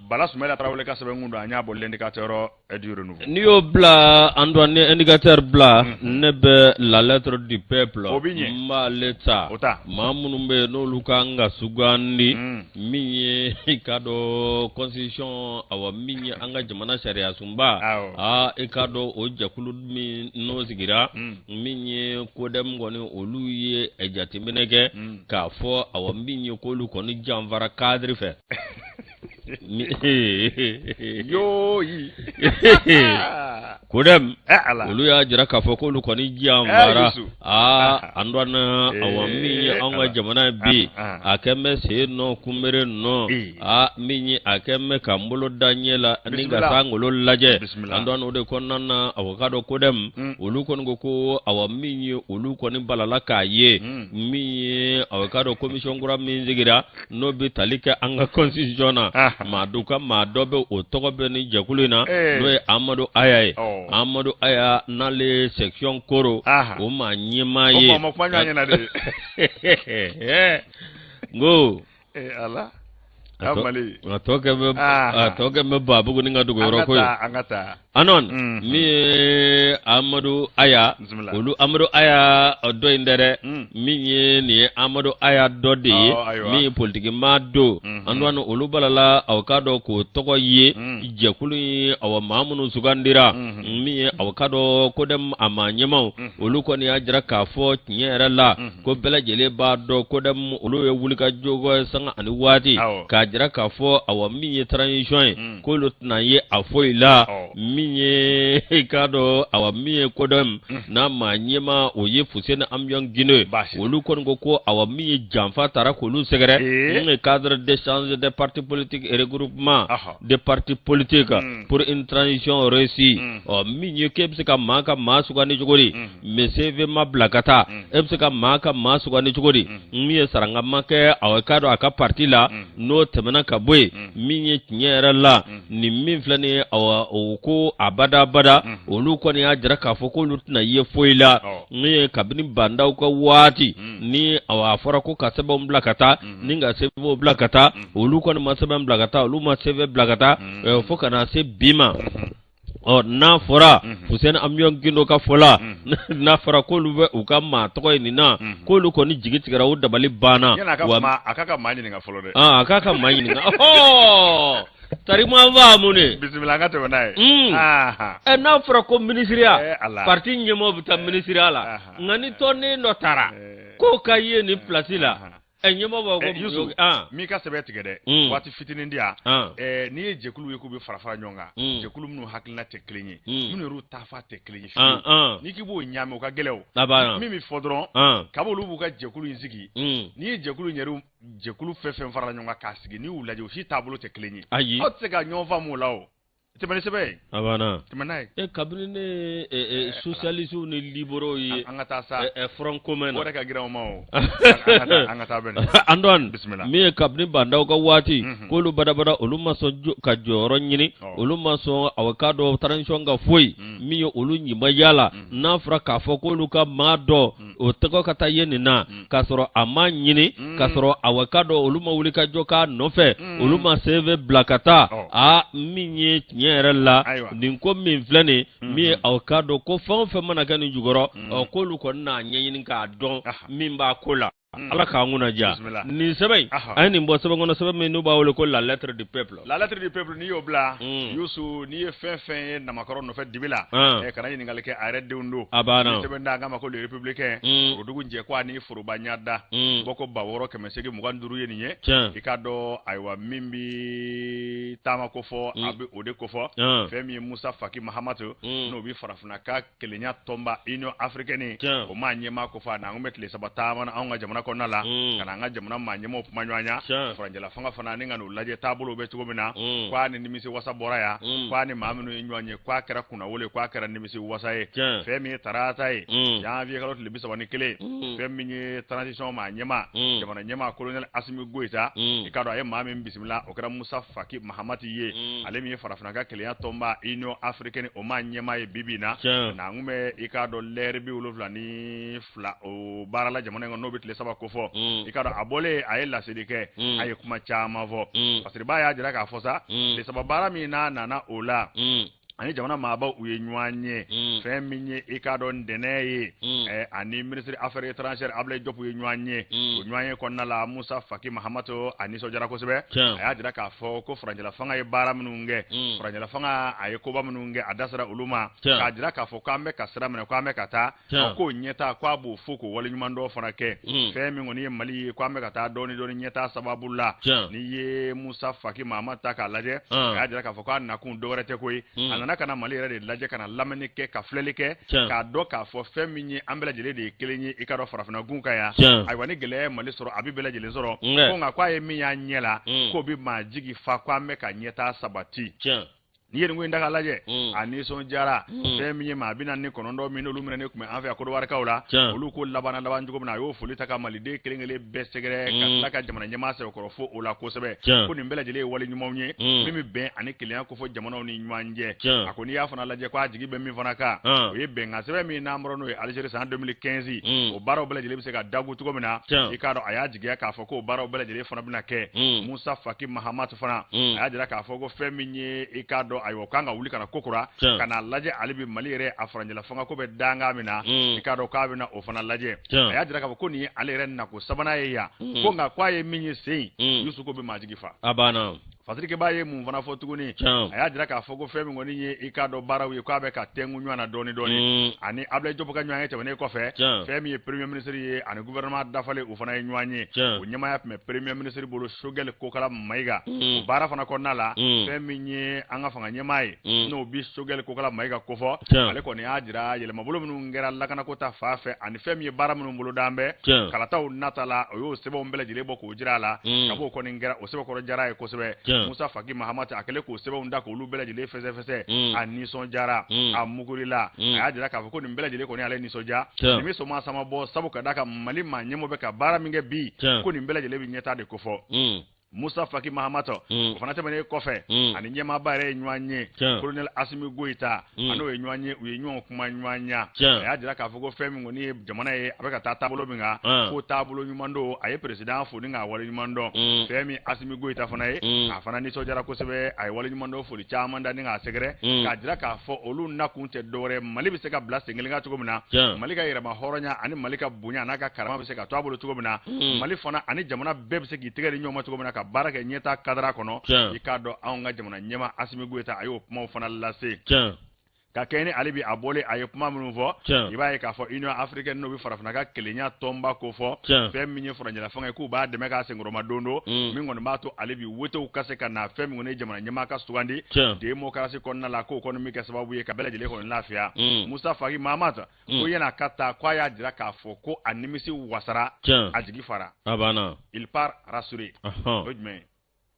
Bala Sumayila Tarawele ka sɛbɛn kun don, an y'a bɔ L'Indicateur du Renouveau. N'i y'o bila, Antoine, ni Indicateur bila, ne bɛ La Lettre du Peuple, o bɛ ɲɛ, n b'ale ta. O ta. Maa minnu bɛ yen n'olu kan ka sugandi, min ye i k'a dɔn constitution, awa min ye an ka jamana sariya sunba, aa i k'a dɔn o jɛkulu min n'o sigira, min ye CODEM kɔni, olu ye jateminɛ kɛ k'a fɔ awa min ye k'olu kɔni janfara cadre fɛ. Yoyi CODEM olu y'a jira k'a fɔ k'olu kɔni janfara. Aa Antoine, awa min ye anw ka jamana bi, a kɛn bɛ sen nɔ kunbere nɔ, aa min ye a kɛn bɛ ka n bolo da ɲɛ la ni ka sankolo lajɛ. Antoine, o de kɔnɔna na, awa k'a dɔn CODEM olu kɔni ko ko awa min ye olu kɔni balala k'a ye, min ye awa k'a dɔn commission kura min sigira, n'o bɛ tali kɛ an ka constitution na, maa dɔ ka maa dɔ bɛ o tɔgɔ bɛ ni jɛkulu in na, n'o ye Amadu Aya ye. Amadu Aya, n'ale ye section Koro o maa ɲɛmaa ye. O kuma ɲɔgɔn ɲɛna de. N ko ala a tɔ kɛ bɛ a tɔ kɛ bɛ Babugu ni ka dugu yɔrɔ ko ye. An ka taa. Antoine, min ye Amadu Aya, olu Amadu Aya dɔ in tɛ dɛ, min ye nin ye Amadu Aya dɔ de ye, min ye politikimaa don. Antoine, olu balala aw k'a dɔn k'o tɔgɔ ye jɛkulu in, awa maa minnu sugandira, min ye aw k'a dɔn CODEM a maa ɲɛmaaw, olu kɔni y'a jira k'a fɔ tiɲɛ yɛrɛ la ko bɛɛ lajɛlen b'a dɔn CODEM olu ye wulikajɔ kɛ sanga ani waati k'a jira k'a fɔ awa min ye transition ye, k'olu tɛna ye a foyi la. Min ye i k'a dɔn awa min ye CODEM n'a maa ɲɛmaa, o ye Fuseni Amiɔn Gindo, olu kɔni ko ko awa min ye janfa taara k'olu sɛgɛrɛ, min ye cadre d'échange des partis politiques et regroupement des partis politiques pour une transition réussie. Ɔ min ye k'e bɛ se ka maa ka maa sugandi cogo di, mais CV ma bila ka taa, e bɛ se ka maa ka maa sugandi cogo di, min ye saranga ma kɛ awa k'a dɔn a ka parti la, n'o tɛmɛna ka bɔ yen, min ye tiɲɛ yɛrɛ la nin min filɛ nin ye, awa o ko abadabada olu kɔni y'a jira k'a fɔ k'olu tɛna ye foyi la. Min ye kabini Ba Ndaw ka waati ni awa a fɔra ko ka sɛbɛnw bila ka taa, ni ka sɛbɛnw bila ka taa, olu kɔni ma sɛbɛn bila ka taa, olu ma sɛbɛn bila ka taa fo ka na se bi ma. Ɔ n'a fɔra Fuseni Amiɔn Gindo ka fɔ la, n'a fɔra k'olu bɛ u ka maa tɔgɔ ye nin na, k'olu kɔni jigi tigɛra, u dabali banna. A k'a ka maa ɲininka fɔlɔ dɛ. A k'a ka maa ɲininka. Tarima mun de bisimila, an ka tɛmɛ n'a ye. Ɛ n'a fɔra ko minisiriya, parti ɲɛmɔgɔ bɛ taa minisiriya la, nka ni tɔnden dɔ taara k'o ka ye nin pilasi la, ɛ ɲɛmɔgɔ b'a ko Yusu, m'i ka sɛbɛn tigɛ dɛ, waati fitinin di yan. N'i ye jɛkulu ye k'u bɛ fara fara ɲɔgɔn kan, jɛkulu minnu hakilina tɛ kelen ye, minnu yɛrɛ taafa tɛ kelen ye fiyewu, n'i k'i b'o ɲaami, o ka gɛlɛn. O min bɛ fɔ dɔrɔn, kabi olu b'u ka jɛkulu in sigi, n'i ye jɛkulu in yɛrɛ, jɛkulu fɛn fɛn farala ɲɔgɔn kan k'a sigi, n'i y'u lajɛ, u si taabolo tɛ kelen ye. Ayi, aw tɛ se ka ɲɔgɔn faamu o la. O tɛmɛ ni sɛbɛn ye. A banna. Tɛmɛ n'a ye. E kabini ne ye socialistes ni libéraux ye, an ka taa sa front commun na. O yɛrɛ ka girin anw ma o. An ka taa bɛn. Antoine, bisimila. Min ye kabini Ba Ndaw ka waati, k'olu badabada, olu ma sɔn ka jɔyɔrɔ ɲini, olu ma sɔn awa k'a dɔn transition ka foyi min ye olu ɲumanya la. N'a fɔra k'a fɔ k'olu ka maa dɔ o tɔgɔ ka taa ye nin na, k'a sɔrɔ a ma ɲini, k'a sɔrɔ awa k'a dɔn olu ma wuli ka jɔ k'a nɔfɛ, olu ma CV bila ka taa, aa min ye tiɲɛ yɛrɛ la, nin ko min filɛ nin min ye, aw k'a dɔn ko fɛn o fɛn mana kɛ nin jukɔrɔ, ɔ k'olu kɔni n'a ɲɛɲini k'a dɔn min b'a ko la. Ala k'an kunna diya. Nin sɛbɛn in, a ye nin bɔ sɛbɛn kɔnɔ, sɛbɛn min n'u b'a wele ko La Lettre du Peuple. La Lettre du Peuple, n'i y'o bila, Yusu, n'i ye fɛn fɛn ye namakɔrɔ nɔfɛ dibi la, kana ɲininkali kɛ, a yɛrɛ denw don. A banna. Ni sɛbɛn da an k'a ma ko Le Républicain, Forodugu jɛ ko ani foroba ɲada, bɔ ko 6825 ye nin ye. I k'a dɔn, ayiwa, min bi taama ko fɔ, a bɛ o de ko fɔ. Fɛn min ye Musa Faki Mahamatu, n'o bɛ farafinna ka kelenya tɔnba Union africaine, o maa ɲɛmaa ko fɔ, a n'an bɛ tile 3 taama na anw ka jamana kɔnɔna la, ka na an ka jamana maa ɲɛmaaw kuma ɲɔgɔnya, furancɛla fanga fana, ni ka n'u lajɛ taabolo bɛ cogo min na, k'a ni nimisi wasa bɔra yan, k'a ni maa minnu ye ɲɔgɔn ye, k'a kɛra kunnawolo ye, k'a kɛra nimisi wasa ye. Fɛn min ye tarata ye, janvier kalo tile 31, fɛn min ye transition maa ɲɛmaa, jamana ɲɛmaa colonel Asimi Goyita, i k'a dɔn a ye maa min bisimila, o kɛra Musa Faki Mahamati ye, ale min ye farafinna ka kelenya tɔnba Union africaine o maa ɲɛmaa ye bi bi in na. N'an kun bɛ, i k'a dɔn, lɛri 72 o baara la jamana in kɔnɔ, n'o bɛ tile 3 kofɔ. I k'a dɔn a bɔlen, a ye laseli kɛ, a ye kuma caman fɔ. Fasiriba y'a jira k'a fɔ sa, tile 3 baara min n'a nana o la, ani jamana maabaw u ye ɲɔgɔn ye. Fɛn min ye, i k'a dɔn, ntɛnɛn ye, ani ministre affaires étrangères Ablaye Diop ye ɲɔgɔn ye. O ɲɔgɔn ye kɔnɔna la, Musa Faki Mahamatu a nisɔndiyara kosɛbɛ. A y'a jira k'a fɔ ko furancɛla fanga ye baara minnu kɛ, furancɛla fanga a ye koba minnu kɛ, a da sera olu ma, k'a jira k'a fɔ k'an bɛ ka sira minɛ, k'an bɛ ka taa, a k'o ɲɛtaa, k'a b'o fo k'o waleɲuman dɔ fana kɛ. Fɛn min kɔni ye Mali ye, k'an bɛ ka taa dɔɔni dɔɔni ɲɛtaa sababu la. N'i ye Musa Faki Mahamatu ta k'a lajɛ, a y'a jira k'a fɔ k'a nakun dɔwɛrɛ tɛ koyi, a nana ka na Mali yɛrɛ de lajɛ, ka na lamɛnni kɛ, ka filɛli kɛ, k'a dɔn k'a fɔ fɛn min ye an bɛɛ lajɛlen de ye kelen ye. I k'a dɔn farafinna gun kan yan, ayiwa, ni gɛlɛya ye Mali sɔrɔ, a bɛ bɛɛ lajɛlen sɔrɔ. Ko nka k'a ye min y'a ɲɛ la, k'o bɛ maa jigi fa, k'an bɛ ka ɲɛtaa sabati. N'i ye nin ko in ta k'a lajɛ, a nisɔndiyara. Fɛn min ye maa 49 min n'olu minɛnen tun bɛ an fɛ yan Kɔdiwarikaw la, olu ko labanna laban cogo min na, a y'o foli ta ka maliden kelen kelen bɛɛ sɛgɛrɛ, ka tila ka jamana ɲɛmaa sɛbɛkɔrɔ fo o la kosɛbɛ, ko nin bɛɛ lajɛlen ye wale ɲumanw ye min bɛ bɛn ani kelenya kofɔ jamanaw ni ɲɔgɔn cɛ. A ko n'i y'a fana lajɛ, ko a jigi bɛ min fana kan, o ye bɛnkan sɛbɛn min n'an bɔra n'o ye Alizeri san 2015, o baaraw bɛɛ lajɛlen bɛ se ka dagu cogo min na. I k'a dɔn a y'a jigiya k'a fɔ k'o baaraw bɛɛ lajɛlen fana bɛna kɛ. Musa Faki Mahamatu fana, a y'a jira k'a fɔ ko fɛn min ye, i k'a dɔn, ayiwa, kan ka wuli ka na kokura ka n'a lajɛ ale bi Mali yɛrɛ a furancɛla fanga ko bɛ dankan min na, i k'a dɔn k'a bɛna o fana lajɛ. A y'a jira k'a fɔ ko nin ye ale yɛrɛ nako sabanan ye yan, ko nka k'a ye min ye sen in, Yusu, ko bɛ maa jigi fa. A banna. Fasirikɛba ye mun fana fɔ tuguni? A y'a jira k'a fɔ ko fɛn min kɔni ye, i k'a dɔn, baaraw ye, k'a bɛ ka tɛnku ɲɔgɔn na dɔɔni dɔɔni. Ani Ablaye Diop ka ɲɔgɔn ye tɛmɛnen kɔfɛ, fɛn min ye premier ministre ye ani gouvernement dafalen, u fana ye ɲɔgɔn ye. O ɲɛmaaya tun bɛ premier ministre bolo, Choguel Kokala Mayiga. O baara fana kɔnɔna la, fɛn min ye an ka fanga ɲɛmaa ye, n'o bi Choguel Kokala Mayiga kofɔ, ale kɔni y'a jira yɛlɛmabolo minnu kɛra lakanako ta fan fɛ, ani fɛn min ye baara minnu boloda bɛ kalataw nata la, o y'o sɛbɛnw bɛɛ lajɛlen bɔ k'o jira a la. Ka b'o kɔni kɛra, o sɛbɛkɔrɔ diyara a ye kosɛbɛ. Musa Faki Mahamatu, a kɛlen k'o sɛbɛnw da k'olu bɛɛ lajɛlen fɛsɛfɛsɛ, a nisɔndiyara, a mugurila. A y'a jira k'a fɔ ko nin bɛɛ lajɛlen kɔni ale nisɔndiya, nin bɛ sɔn sama bɔ, sabu ka d'a kan Mali maa ɲɛmɔgɔ bɛ ka baara min kɛ bi, ko nin bɛɛ lajɛlen bɛ ɲɛtaa de kofɔ. Musa Faki Mahamat o fana tɛmɛnen kɔfɛ, ani ɲɛmaaba yɛrɛ ye ɲɔgɔn ye, colonel Asimi Goyita, a n'o ye ɲɔgɔn ye, u ye ɲɔgɔn kuma ɲɔgɔnya. A y'a jira k'a fɔ ko fɛn min kɔni ye jamana ye, a bɛ ka taa taabolo min kan, ko taabolo ɲuman don. A ye président fo ni k'a waleɲuman dɔn. Fɛn min Asimi Goyita fana ye, a fana nisɔndiyara kosɛbɛ. A ye waleɲuman dɔn, foli caman da ni k'a sɛgɛrɛ, k'a jira k'a fɔ olu nakun tɛ dɔwɛrɛ, Mali bɛ se ka bila sen kelen kan cogo min na, Mali ka yɛrɛma hɔrɔnya ani Mali ka bonya n'a ka karama bɛ se ka to a bolo cogo min na, Mali fana ani jamana bɛɛ bɛ se k'i tɛgɛ di ɲɔgɔn ma cogo min na ka baara kɛ ɲɛtaa kadara kɔnɔ. I k'a dɔn, anw ka jamana ɲɛmaa Asimi Goyita, a y'o kumaw fana lase. Ka kɛɲɛ ni ale bi a bɔlen, a ye kuma minnu fɔ, i b'a ye k'a fɔ Union africaine, n'o bɛ farafinna ka kelenya tɔnba ko fɔ, fɛn min ye furancɛla fanga ye, k'u b'a dɛmɛ k'a senkɔrɔma don don min kɔni b'a to ale bi wotew ka se ka na, fɛn min kɔni ye jamana ɲɛmaa ka sugandi démocratie kɔnɔna la, k'o kɔni bɛ kɛ sababu ye ka bɛɛ lajɛlen kɔni lafiya. Musa Faki Mahamat ko yan'a ka taa, ko a y'a jira k'a fɔ ko a nimisi wasara, a jigi fara. A banna. Il part rassuré. O ye jumɛn ye?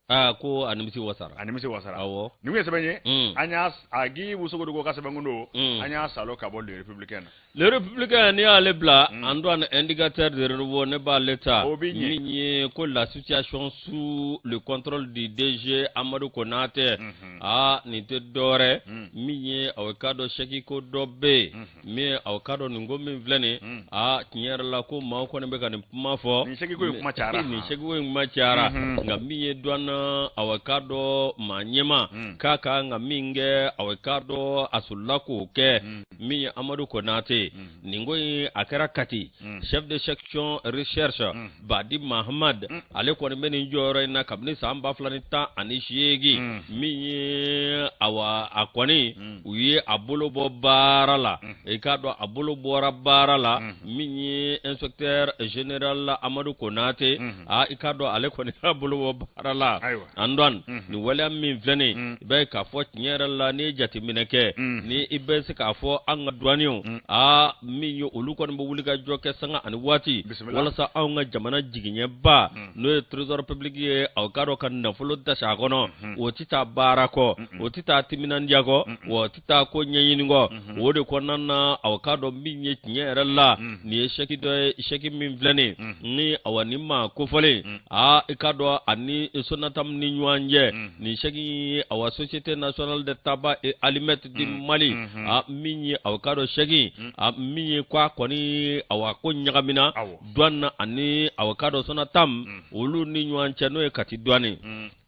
Aa, ko a nimisi wasara. A nimisi wasara. Awɔ. Nin ye sɛbɛn ye, an y'a Agibu Sogodogo ka sɛbɛn kun don, an y'a salo ka bɔ Le Républicain na. Le Républicain, n'i y'ale bila, Antoine, Indicateur de renouveau, ne b'ale ta. O b'i ɲɛ. Min ye ko la situation sous le contrôle du DG Amadou Konaté. Aa, nin tɛ dɔwɛrɛ, min ye aw k'a dɔn, chèque ko dɔ bɛ yen, min aw k'a dɔn, nin ko min filɛ nin, aa, tiɲɛ yɛrɛ la, ko maaw kɔni bɛ ka nin kuma fɔ. Nin chèque ko in kuma cayara. Nin chèque ko in kuma cayara, nka min ye douane, aw k'a dɔn, maa ɲɛmaa k'a kan ka min kɛ, aw k'a dɔn, a solila k'o kɛ. Min ye Amadu Konate, nin ko in a kɛra Kati, chef de section recherche Badi Mahamad, ale kɔni bɛ nin jɔyɔrɔ in na kabini san 2018. Min ye awa a kɔni u ye a bolo bɔ baara la, i k'a dɔn a bolo bɔra baara la. Min ye inspecteur général Amadu Konate, a i k'a dɔn, ale kɔni y'a bolo bɔ baara la. Antoine, nin waleya min filɛ nin, i b'a ye k'a fɔ tiɲɛ yɛrɛ la, n'i ye jateminɛ kɛ, ni i bɛ se k'a fɔ an ka douaniers, aa, min ye olu kɔni bɛ wuli ka jɔ kɛ sanga ani waati walasa anw ka jamana jigiɲɛba, n'o ye trésor public ye, aw k'a dɔn ka nafolo dasi a kɔnɔ, o tɛ taa baara kɔ, o tɛ taa timinandiya kɔ, wa o tɛ taa ko ɲɛɲini kɔ. O de kɔnɔna na, aw k'a dɔn, min ye tiɲɛ yɛrɛ la, nin ye chèque dɔ ye, chèque min filɛ nin ni awa ni maa kofɔlen, aa, i k'a dɔn, ani Sonatam ni ɲɔgɔn cɛ, nin chèque ye awa Société nationale de tabac et allumettes du Mali, a min ye aw k'a dɔn, chèque a min ye ko a kɔni awa ko ɲagamina douane ani aw k'a dɔn Sonatam olu ni ɲɔgɔn cɛ, n'o ye Kati douane.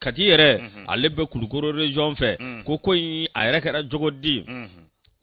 Kati yɛrɛ, ale bɛ Kulukoro région fɛ. Ko in a yɛrɛ kɛra cogo di?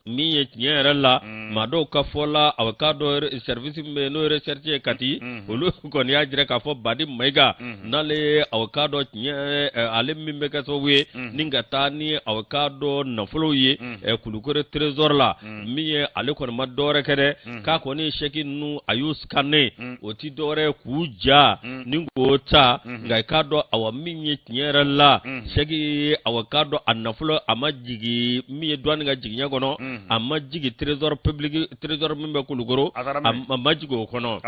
Min ye tiɲɛ yɛrɛ la, maa dɔw ka fɔ la, a k'a dɔn, service min bɛ yen, n'o ye recherche ye Kati, olu kɔni y'a jira k'a fɔ Badi Mayiga, n'ale ye aw k'a dɔn tiɲɛ, ale min bɛ kɛ sababu ye ni ka taa ni aw k'a dɔn nafolow ye Kulukoro trésor la, min ye ale kɔni ma dɔwɛrɛ kɛ dɛ, k'a kɔni ye chèque ninnu a y'u scanner, o ti dɔwɛrɛ ye k'u ja ni k'o ta. Nka i k'a dɔn, awa, min ye tiɲɛ yɛrɛ la, chèque, awa k'a dɔn, a nafolo a ma jigin min ye douane ka jigiɲɛ kɔnɔ, a ma jigin trésor public, trésor min bɛ Kulukoro, a ma jigin o kɔnɔ.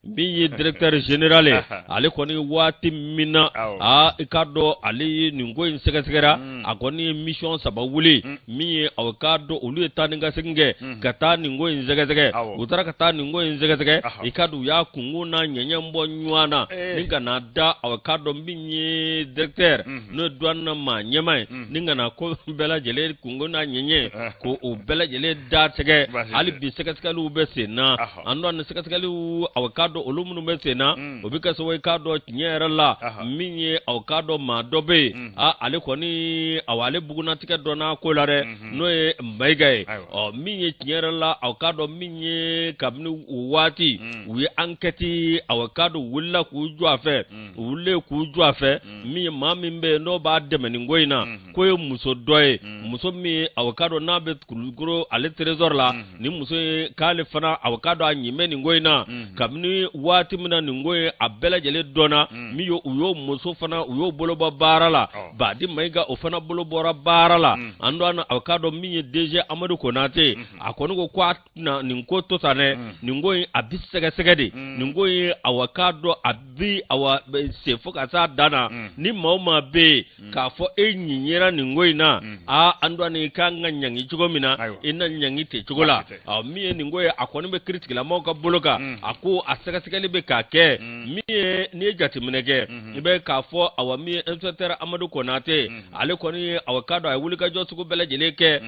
Min ye directeur général ye, ale kɔni waati min na, aa, i k'a dɔn, ale ye nin ko in sɛgɛsɛgɛra, a kɔni ye mission saba wuli. Min ye aw k'a dɔn, olu ye taa ni ka segin kɛ ka taa nin ko in sɛgɛsɛgɛ. U taara ka taa nin ko in sɛgɛsɛgɛ, i k'a dɔn, u y'a kunkun n'a ɲɛɲɛ bɔ ɲɔgɔn na ni ka na da aw k'a dɔn min ye directeur, n'o ye douane maa ɲɛmaa ye, ni ka na ko bɛɛ lajɛlen kunkun n'a ɲɛɲɛ ko o bɛɛ lajɛlen da tigɛ. Hali bi sɛgɛsɛgɛliw bɛ sen na. An dɔn ni sɛgɛsɛgɛliw, aw k'a dɔn, olu minnu bɛ sen na, o bɛ kɛ sababu ye k'a dɔn tiɲɛ yɛrɛ la, min ye aw k'a dɔn, maa dɔ bɛ yen, a ale kɔni aw ale bugunnatigɛ dɔ n'a ko la dɛ, n'o ye Mayiga ye. Ɔ, min ye tiɲɛ yɛrɛ la, aw k'a dɔn, min ye kabini o waati u ye enquête, aw k'a dɔn, wulila k'u jɔ a fɛ, u wulilen k'u jɔ a fɛ, min ye maa min bɛ yen n'o b'a dɛmɛ nin ko in na, k'o ye muso dɔ ye, muso min aw k'a dɔn n'a bɛ Kulukoro ale trésor la. Ni muso ye k'ale fana aw k'a dɔn a ɲin bɛ nin ko in na kabini waati min na nin ko in a bɛɛ lajɛlen dɔnna. Min ye u y'o muso fana, u y'o bolo bɔ baara la. Badi Mayiga, o fana bolo bɔra baara la. An dɔn aw k'a dɔn, min ye DG Amadu Konate, a kɔni ko ko a tɛna nin ko to tan dɛ. Nin ko in a bɛ sɛgɛsɛgɛ de. Nin ko in, awa k'a dɔn, a bi awa se fo ka s'a dan na. Ni maa o maa bɛ yen k'a fɔ e ɲin yera nin ko in na, aa, an dɔn i kan ka ɲangi cogo min na, i na ɲangi ten cogo la. Min ye nin ko ye, a kɔni bɛ kiiritigɛlamaaw ka bolo kan. A ko a sɛgɛsɛgɛli bɛ ka kɛ. Min ye, n'i ye jateminɛ kɛ, i bɛ k'a fɔ, awa, min ye inspecteur Amadu Konate, ale kɔni ye, awa, k'a dɔn a ye wulikajɔ sugu bɛɛ lajɛlen kɛ.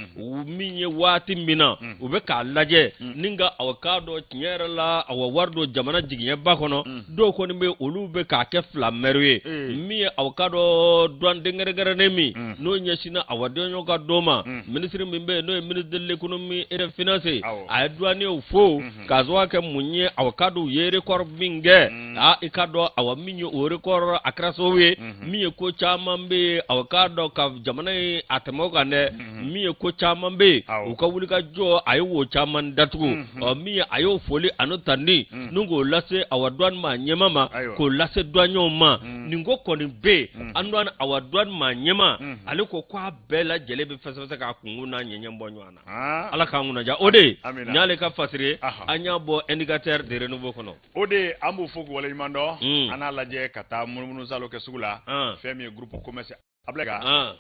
Min ye, waati min na u bɛ k'a lajɛ ni ka, awa, k'a dɔn tiɲɛ yɛrɛ la, awa, wari don jamana jigiɲɛba kɔnɔ, dɔw kɔni bɛ, olu bɛ k'a kɛ fila mɛri ye. Min ye, awa, k'a dɔn douane kɛrɛnkɛrɛnnen min n'o ɲɛsinna, awa, douaniers ka don ma, minisiri min bɛ yen, n'o ye ministre de l'économie et des finances, a ye douaniers fo k'a sababu kɛ mun ye, awa, k'a dɔn u ye record min kɛ. Aa, i k'a dɔn, awa, min ye o record, a kɛra sababu ye min ye ko caman bɛ yen, awa, k'a dɔn ka jamana ye a tɛmɛ o kan dɛ. Min ye ko caman bɛ yen, u ka wulikajɔ, a ye wo caman datugu. Ɔ, min ye, a y'o foli ani tanuni ni k'o lase, awa, douane maa ɲɛmaa ma, k'o lase douaniers ma. Nin ko kɔni bɛ yen, an douane, awa, douane maa ɲɛmaa, ale ko k'a bɛɛ lajɛlen bɛ fɛsɛfɛsɛ k'a kunkun n'a ɲɛɲɛ bɔ ɲɔgɔn na. Ala k'an kunnaja. O de ye nin y'ale ka fasiri ye, an y'a bɔ Indicateur de Renouveau kɔnɔ. O de, an b'u fo k'u waleɲuman dɔn. An n'a lajɛ ka taa munumunu salo kɛ sugu la. Fɛn min ye groupe commerce Ablaye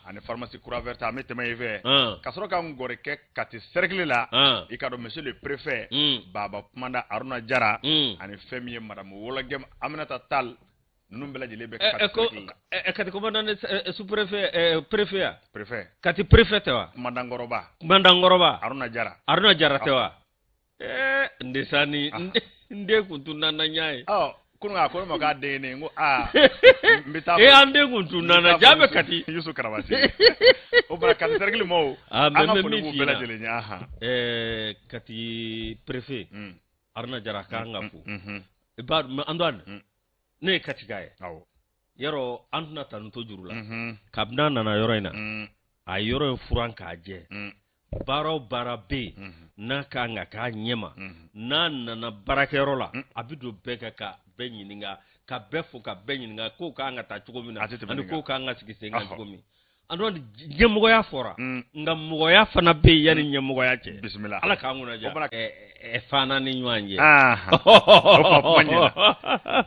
ani pharmacie Croix Verte, an bɛ tɛmɛ yen fɛ ka sɔrɔ ka n gɔri kɛ Kati cercle la. I ka dɔn monsieur le préfet Baba Kumanda Aruna Jara ani fɛn min ye madame Wologɛm Aminata Tall, ninnu bɛɛ lajɛlen bɛ Kati cercle la. Kati commandant, sous préfet, préfet ya? Préfet. Kati préfet tɛ wa? Commandant kɔrɔba. Commandant kɔrɔba. Aruna Jara. Aruna Jara tɛ wa? N desani, n den kun tun nana ɲa ye. Ɔ, kunun a ko ne ma k'a den ye ne ye, n ko aa, n bɛ taa. E, an den kun tun nana ja bɛ Kati. Yusu Karabasi o bɔra Kati cercle mɔgɔw. Ah, an ka foli b'u bɛɛ lajɛlen ye, ahan. Kati préfet Aruna Jara k'an ka fo. I b'a dɔn, Antoine, ne ye Katika ye. Yɔrɔ an tɛna tanu to juru la. Kabini a nana yɔrɔ in na, a ye yɔrɔ in furan k'a jɛ. Baara o baara bɛ yen n'a kan ka k'a ɲɛma, n'a nana baarakɛyɔrɔ la, a bɛ don bɛɛ kan ka bɛɛ ɲininka, ka bɛɛ fo, ka bɛɛ ɲininka kow kan ka taa cogo min na ani kow kan ka sigi sen kan cogo min. Antoine, ɲɛmɔgɔya fɔra, nka mɔgɔya fana bɛ yen yanni ɲɛmɔgɔya cɛ. Bisimila. Ala k'an kunna diya. Fana ni ɲɔgɔn ye. O kuma ɲɛna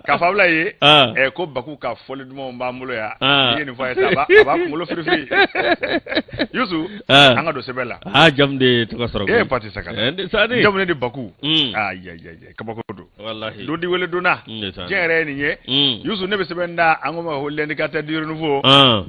k'a fɔ Abulaye ye ko Baku ka fɔli dumanw b'an bolo yan. N'i ye nin fɔ a ye sa, a b'a kunkolo firifiri. Yusu, an ka don sɛbɛn la. Aa, jamu de tɔgɔ sɔrɔ. E pati saka. Sani. Jamu ne de Baku. Ayi ayi ayi, kabako don. Walahi. Don di wele donna. Diɲɛ yɛrɛ ye nin ye. Yusu, ne bɛ sɛbɛn da, an ko ma ko L'Indicateur du Renouveau.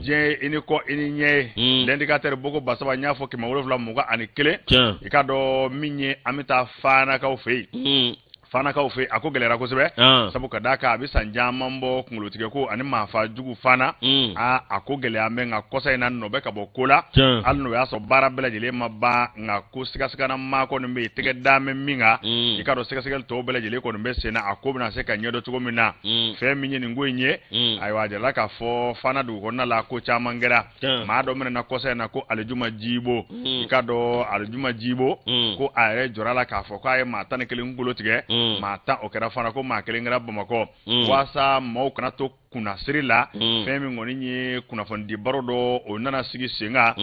Diɲɛ ye i ni kɔ i ni ɲɛ ye. L'Indicateur boko 3000, n y'a fɔ, 721. I k'a dɔn min ye, an bɛ taa Fanakaw fɛ yen. Fanakaw fɛ, a ko gɛlɛyara kosɛbɛ, sabu ka d'a kan a bɛ san caman bɔ, kunkolotigɛ ko ani maafa jugu Fana, aa, a ko gɛlɛya bɛ. Nka kɔsa in na, nɔ bɛ ka bɔ ko la, hali n'o y'a sɔrɔ baara bɛɛ lajɛlen ma ban. Nka ko sigasigana maa kɔni bɛ yen, tɛgɛ da bɛ min kan. I ka dɔn sɛgɛsɛgɛli tɔw bɛɛ lajɛlen kɔni bɛ sen na, a ko bɛna se ka ɲɛdɔn cogo min na. Fɛn min ye nin ko in ye, ayiwa, a jirala k'a fɔ Fana dugu kɔnɔna la, ko caman kɛra. Maa dɔ minɛna kɔsa in na ko Alijuma Jibo. I ka dɔn Alijuma Jibo, ko a yɛrɛ jɔra la k'a fɔ k'a ye maa 11 kunkolo tigɛ. Maa 10, o kɛra Fana, ko maa kelen kɛra Bamakɔ. Waasa maaw kana to kunnasiri la, fɛn min kɔni ye kunnafonidi baro dɔ, o nana sigi sen kan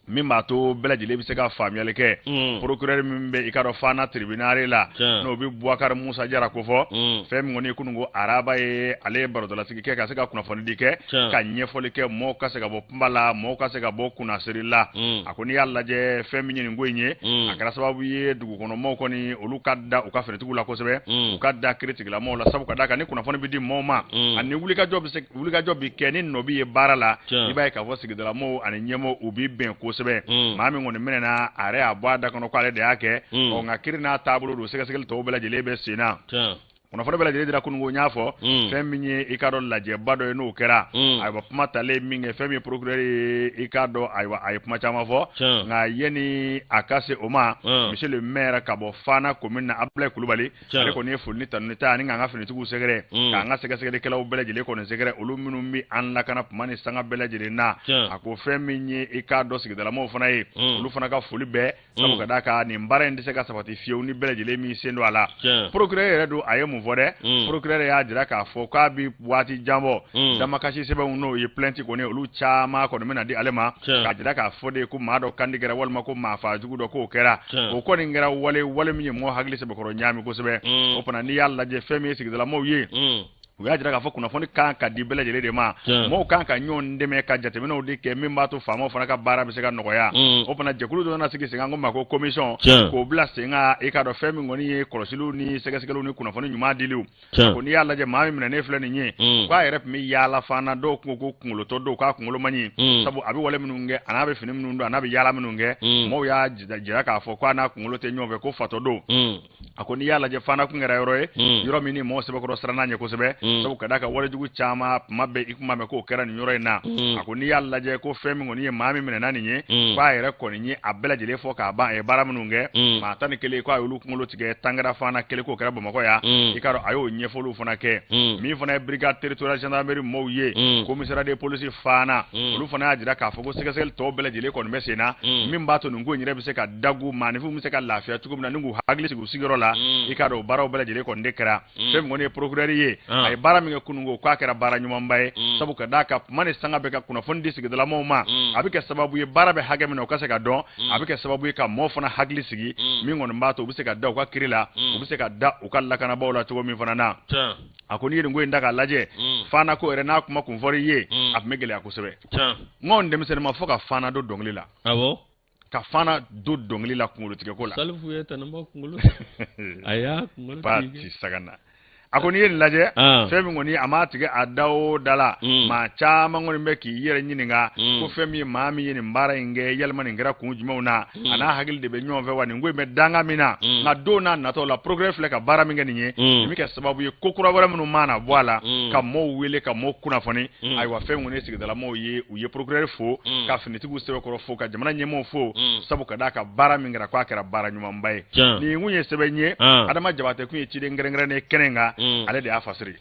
min b'a to bɛɛ lajɛlen bɛ se ka faamuyali kɛ. Procureur min bɛ, i ka dɔn, Fana tribunal la, n'o bɛ Bubakari Musa Jara ko fɔ, fɛn min kɔni ye kunun ko araba ye, ale ye barodalasigi kɛ ka se ka kunnafonidi kɛ, ka ɲɛfɔli kɛ, mɔgɔw ka se ka bɔ kunba la, mɔgɔw ka se ka bɔ kunnasiri la. A ko n'i y'a lajɛ, fɛn min ye nin ko in ye, a kɛra sababu ye dugukɔnɔmɔgɔw kɔni, olu ka da u ka finitigiw la kosɛbɛ, u ka da kiiritigɛlamɔgɔw la, sabu ka d'a kan ni kunnafoni bɛ di mɔgɔw ma ani wulikajɔ bɛ se, wulikajɔ bɛ kɛ ni nɔ bɛ ye baara la, i b'a ye k'a fɔ sigidalamɔgɔw ani ɲɛmɔgɔw, u bɛ bɛn kosɛbɛ. Maa min kɔni minɛna, a yɛrɛ y'a bɔ a da kɔnɔ k'ale de y'a kɛ. Ɔ, nka kiiri n'a taabolo don, sɛgɛsɛgɛli tɔw bɛɛ lajɛlen bɛ sen na. Kunnafoni bɛɛ lajɛlen dira kununko, n y'a fɔ. Fɛn min ye, i k'a dɔn, lajɛba dɔ ye, n'o kɛra, ayiwa, kuma talen min kɛ, fɛn min ye procureur ye, i k'a dɔn, ayiwa, a ye kuma caman fɔ. Nka yanni a ka se o ma, monsieur le maire ka bɔ Fana commune na, Abulaye Kulubali, ale kɔni ye foli ni tanuni ta ani k'an ka finitigiw sɛgɛrɛ, k'an ka sɛgɛsɛgɛlikɛlaw bɛɛ lajɛlen kɔni sɛgɛrɛ, olu minnu bɛ an lakana tuma ni sanga bɛɛ lajɛlen na. A ko fɛn min ye, i k'a dɔn, sigidalamɔgɔw fana ye, olu fana ka foli bɛɛ, sabu ka d'a kan nin baara in tɛ se ka sabati fiyewu ni bɛɛ lajɛlen m'i sen don a la. Procureur yɛrɛ don, a ye mun fɔ dɛ? Procureur y'a jira k'a fɔ k'a bɛ waati jan bɔ, damakasi sɛbɛnw, n'o ye plainte kɔni, olu caman kɔni bɛna di ale ma, k'a jira k'a fɔ de ko maa dɔ kandi kɛra walima ko maa faa jugu dɔ k'o kɛra. O kɔni kɛra wale min ye mɔgɔ hakili sɛbɛkɔrɔ ɲaami kosɛbɛ. O fana, n'i y'a lajɛ, fɛn min ye sigidalamɔgɔw ye U y'a jira k'a fɔ kunnafoni kan ka di bɛɛ lajɛlen de ma, mɔgɔw kan ka ɲɔgɔn dɛmɛ ka jateminɛw de kɛ min b'a to faamaw fana ka baara bɛ se ka nɔgɔya. O fana jɛkulu dɔ nana sigi sen kan ko ma ko commission, k'o bila sen kan. I k'a dɔn fɛn min kɔni ye kɔlɔsiliw ni sɛgɛsɛgɛliw ni kunnafoni ɲuman diliw. Ko n'i y'a lajɛ, maa min minɛnen filɛ nin ye, k'a yɛrɛ tun bɛ yaala fana, dɔw kun ko kunkolotɔ don, k'a kunkolo man ɲi, sabu a bɛ wale minnu kɛ, a n'a bɛ fini minnu don, a n'a bɛ yaala minnu kɛ, mɔgɔw y'a jira k'a fɔ k'a n'a kunkolo tɛ ɲɔgɔn fɛ, ko fatɔ don. A ko n'i y'a lajɛ, Fana kun kɛra yɔrɔ ye, yɔrɔ min ni mɔgɔ sɛbɛkɔrɔ siranna ɲɛ kosɛbɛ, sabu ka d'a kan walejugu caman tuma bɛɛ i kun b'a mɛn k'o kɛra nin yɔrɔ in na. A ko n'i y'a lajɛ, ko fɛn min kɔni ye maa min minɛna nin ye, k'a yɛrɛ kɔni ye a bɛɛ lajɛlen fɔ k'a ban. A ye baara minnu kɛ, maa 11, k'a y'olu kunkolo tigɛ Tangara Fana, kelen k'o kɛra Bamakɔ yan. I k'a dɔn a y'o ɲɛfɔliw fana kɛ. Min fana ye brigade territoriale gendarmerie mɔɔw ye, commissariat de police Fana, olu fana y'a jira k'a fɔ ko sɛgɛsɛgɛli tɔw bɛɛ lajɛlen kɔni bɛ sen na, min b'a to nin ko in yɛrɛ bɛ se ka dagu, maaninfinw bɛ se ka lafiya cogo min na ni k'u hakili sigi u sigiyɔrɔ la. I k'a dɔn o baaraw bɛɛ lajɛlen kɔni de kɛra. Fɛn min kɔni ye procureur ye, a ye baara min kɛ kunun ko, k'a kɛra baara ɲumanba ye, sabu ka d'a kan kuma ni sanga bɛ ka kunnafoni di sigidalamɔgɔw ma, a bɛ kɛ sababu ye baara bɛ hakɛ min na o ka se ka dɔn, a bɛ kɛ sababu ye ka mɔɔw fana hakili sigi, min kɔni b'a to u bɛ se ka da u ka kiri la, u bɛ se ka da u ka lakanabaaw la cogo min fana na. A ko n'i ye nin ko in ta k'a lajɛ, Fana ko yɛrɛ n'a kuma kun fɔra i ye, a tun bɛ gɛlɛya kosɛbɛ. N ko denmisɛnnin ma fo ka Fana don dɔnkili la, ka Fana don dɔnkili la kunkolotigɛko la. Salifu ye Tanaba kunkolo, a y'a kunkolo tigɛ. Sagana. A ko n'i ye nin lajɛ, fɛn min kɔni a m'a tigɛ a da o da la, maa caman kɔni bɛ k'i yɛrɛ ɲininka ko fɛn min ye maa min ye nin baara in kɛ, yalima nin kɛra kun jumɛnw na, a n'a hakili de bɛ ɲɔgɔn fɛ wa, nin ko in bɛ danga min na. Nka don n'a nataw la, procureur filɛ ka baara min kɛ nin ye, nin bɛ kɛ sababu ye ko kura wɛrɛ minnu mana bɔ a la, ka mɔɔw wele ka mɔɔw kunnafoni. Ayiwa, fɛn kɔni ye sigidalamɔgɔw ye, u ye procureur fo, ka finitigiw sɛbɛkɔrɔ fo, ka jamana ɲɛmɔgɔw fo, sabu ka d'a kan baara min kɛra, k'a kɛra baara ɲumanba ye. Nin kun ye sɛbɛn ye, Adama Jabatɛ kun ye ciden kɛrɛnkɛrɛnnen kɛnɛ kan, ale de y'a fasiri.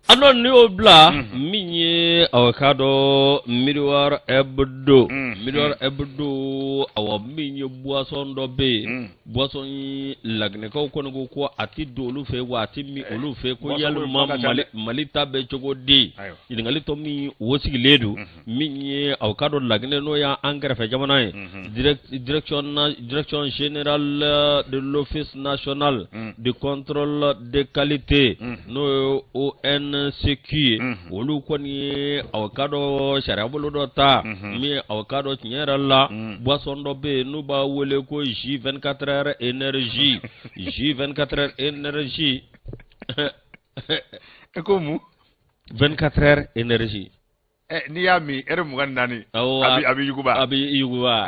A dɔn n'i y'o bila, min ye aw k'a dɔn Miroir Hebdo, Miroir Hebdo, awa min ye boisson dɔ bɛ yen, boisson in laginɛkaw kɔni ko ko a tɛ don olu fɛ, wa a tɛ min olu fɛ, ko yalima Mali ta bɛ cogo di? Ɲininkali tɔ min o sigilen don, min ye aw k'a dɔn Laginɛ, n'o y'an kɛrɛfɛ jamana ye, direction générale de l'Office national de contrôle de qualité, n'o ye ONCQ ye, olu kɔni ye aw k'a dɔn sariya bolo dɔ ta, min ye aw k'a dɔn tiɲɛ yɛrɛ la, boisson dɔ bɛ yen n'u b'a wele ko jus 24 heures énergie, jus 24 heures énergie. E ko mun? 24 heures énergie. N'i y'a min heure 24, a bɛ yuguba. A bɛ yuguba.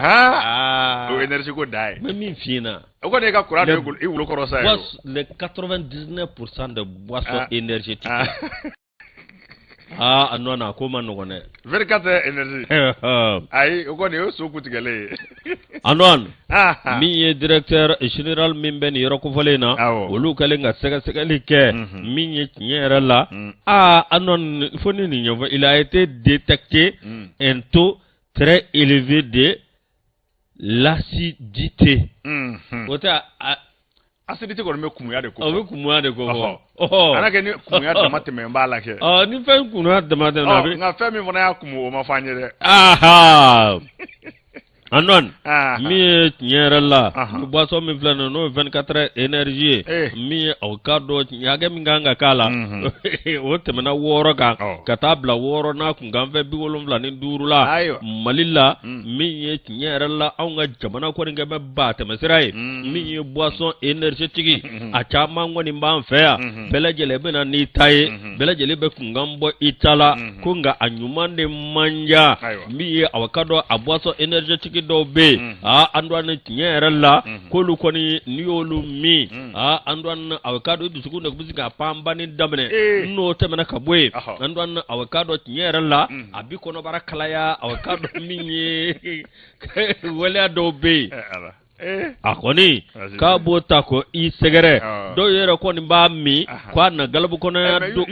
O énergie ko da ye. N bɛ min f'i ɲɛna. O kɔni e ka kuran de i wolo kɔrɔ sa ye. Les 99% de boissons énergétiques. Aa, a nɔ na ko ma nɔgɔn dɛ. 24 heures énergie. Ayi, o kɔni o ye so kutigɛlen ye. Antoine, min ye directeur général min bɛ nin yɔrɔ kofɔlen in na, olu kɛlen ka sɛgɛsɛgɛli kɛ, min ye tiɲɛ yɛrɛ la, aa Antoine, fo ni nin ɲɛfɔ, il a été détecté un taux très élevé de l'acidité. O tɛ Acidité kɔni bɛ kumuya de ko. O bɛ kumuya de ko fɔ. Ala kɛ ni kumuya dama tɛmɛ b'a la kɛ. Ɔ, ni fɛn kumuya dama tɛmɛ a bɛ. Nka fɛn min fana y'a kumu, o ma fɔ an ye dɛ. Antoine, min ye tiɲɛ yɛrɛ la, ni boisson min filɛ nin ye, n'o ye 24 heures énergie ye, min ye aw k'a dɔn hakɛ min kan ka k'a la, o tɛmɛna 6 kan ka taa bila 6 n'a kunkanfɛn 75 la Mali la. Min ye tiɲɛ yɛrɛ la, anw ka jamana kɔni kɛ bɛ ba tɛmɛsira ye, min ye boisson énergétique, a caman kɔni b'an fɛ yan. Bɛɛ lajɛlen bɛ na n'i ta ye, bɛɛ lajɛlen bɛ kunkan bɔ i ta la, ko nka a ɲuman de man ca. Min ye aw k'a dɔn a boisson énergétique dɔw bɛ yen, aa Antoine, tiɲɛ yɛrɛ la, k'olu kɔni n'i y'olu min, aa Antoine, aw k'a dɔn i dusukun de bɛ se ka panpanni daminɛ. N'o tɛmɛna ka bɔ yen, Antoine, aw k'a dɔn tiɲɛ yɛrɛ la, a bɛ kɔnɔbara kalaya. Aw k'a dɔn min ye waleya dɔw bɛ yen, a kɔni k'a b'o ta ko i sɛgɛrɛ. Dɔw yɛrɛ kɔni b'a min k'a na galabu kɔnɔya don.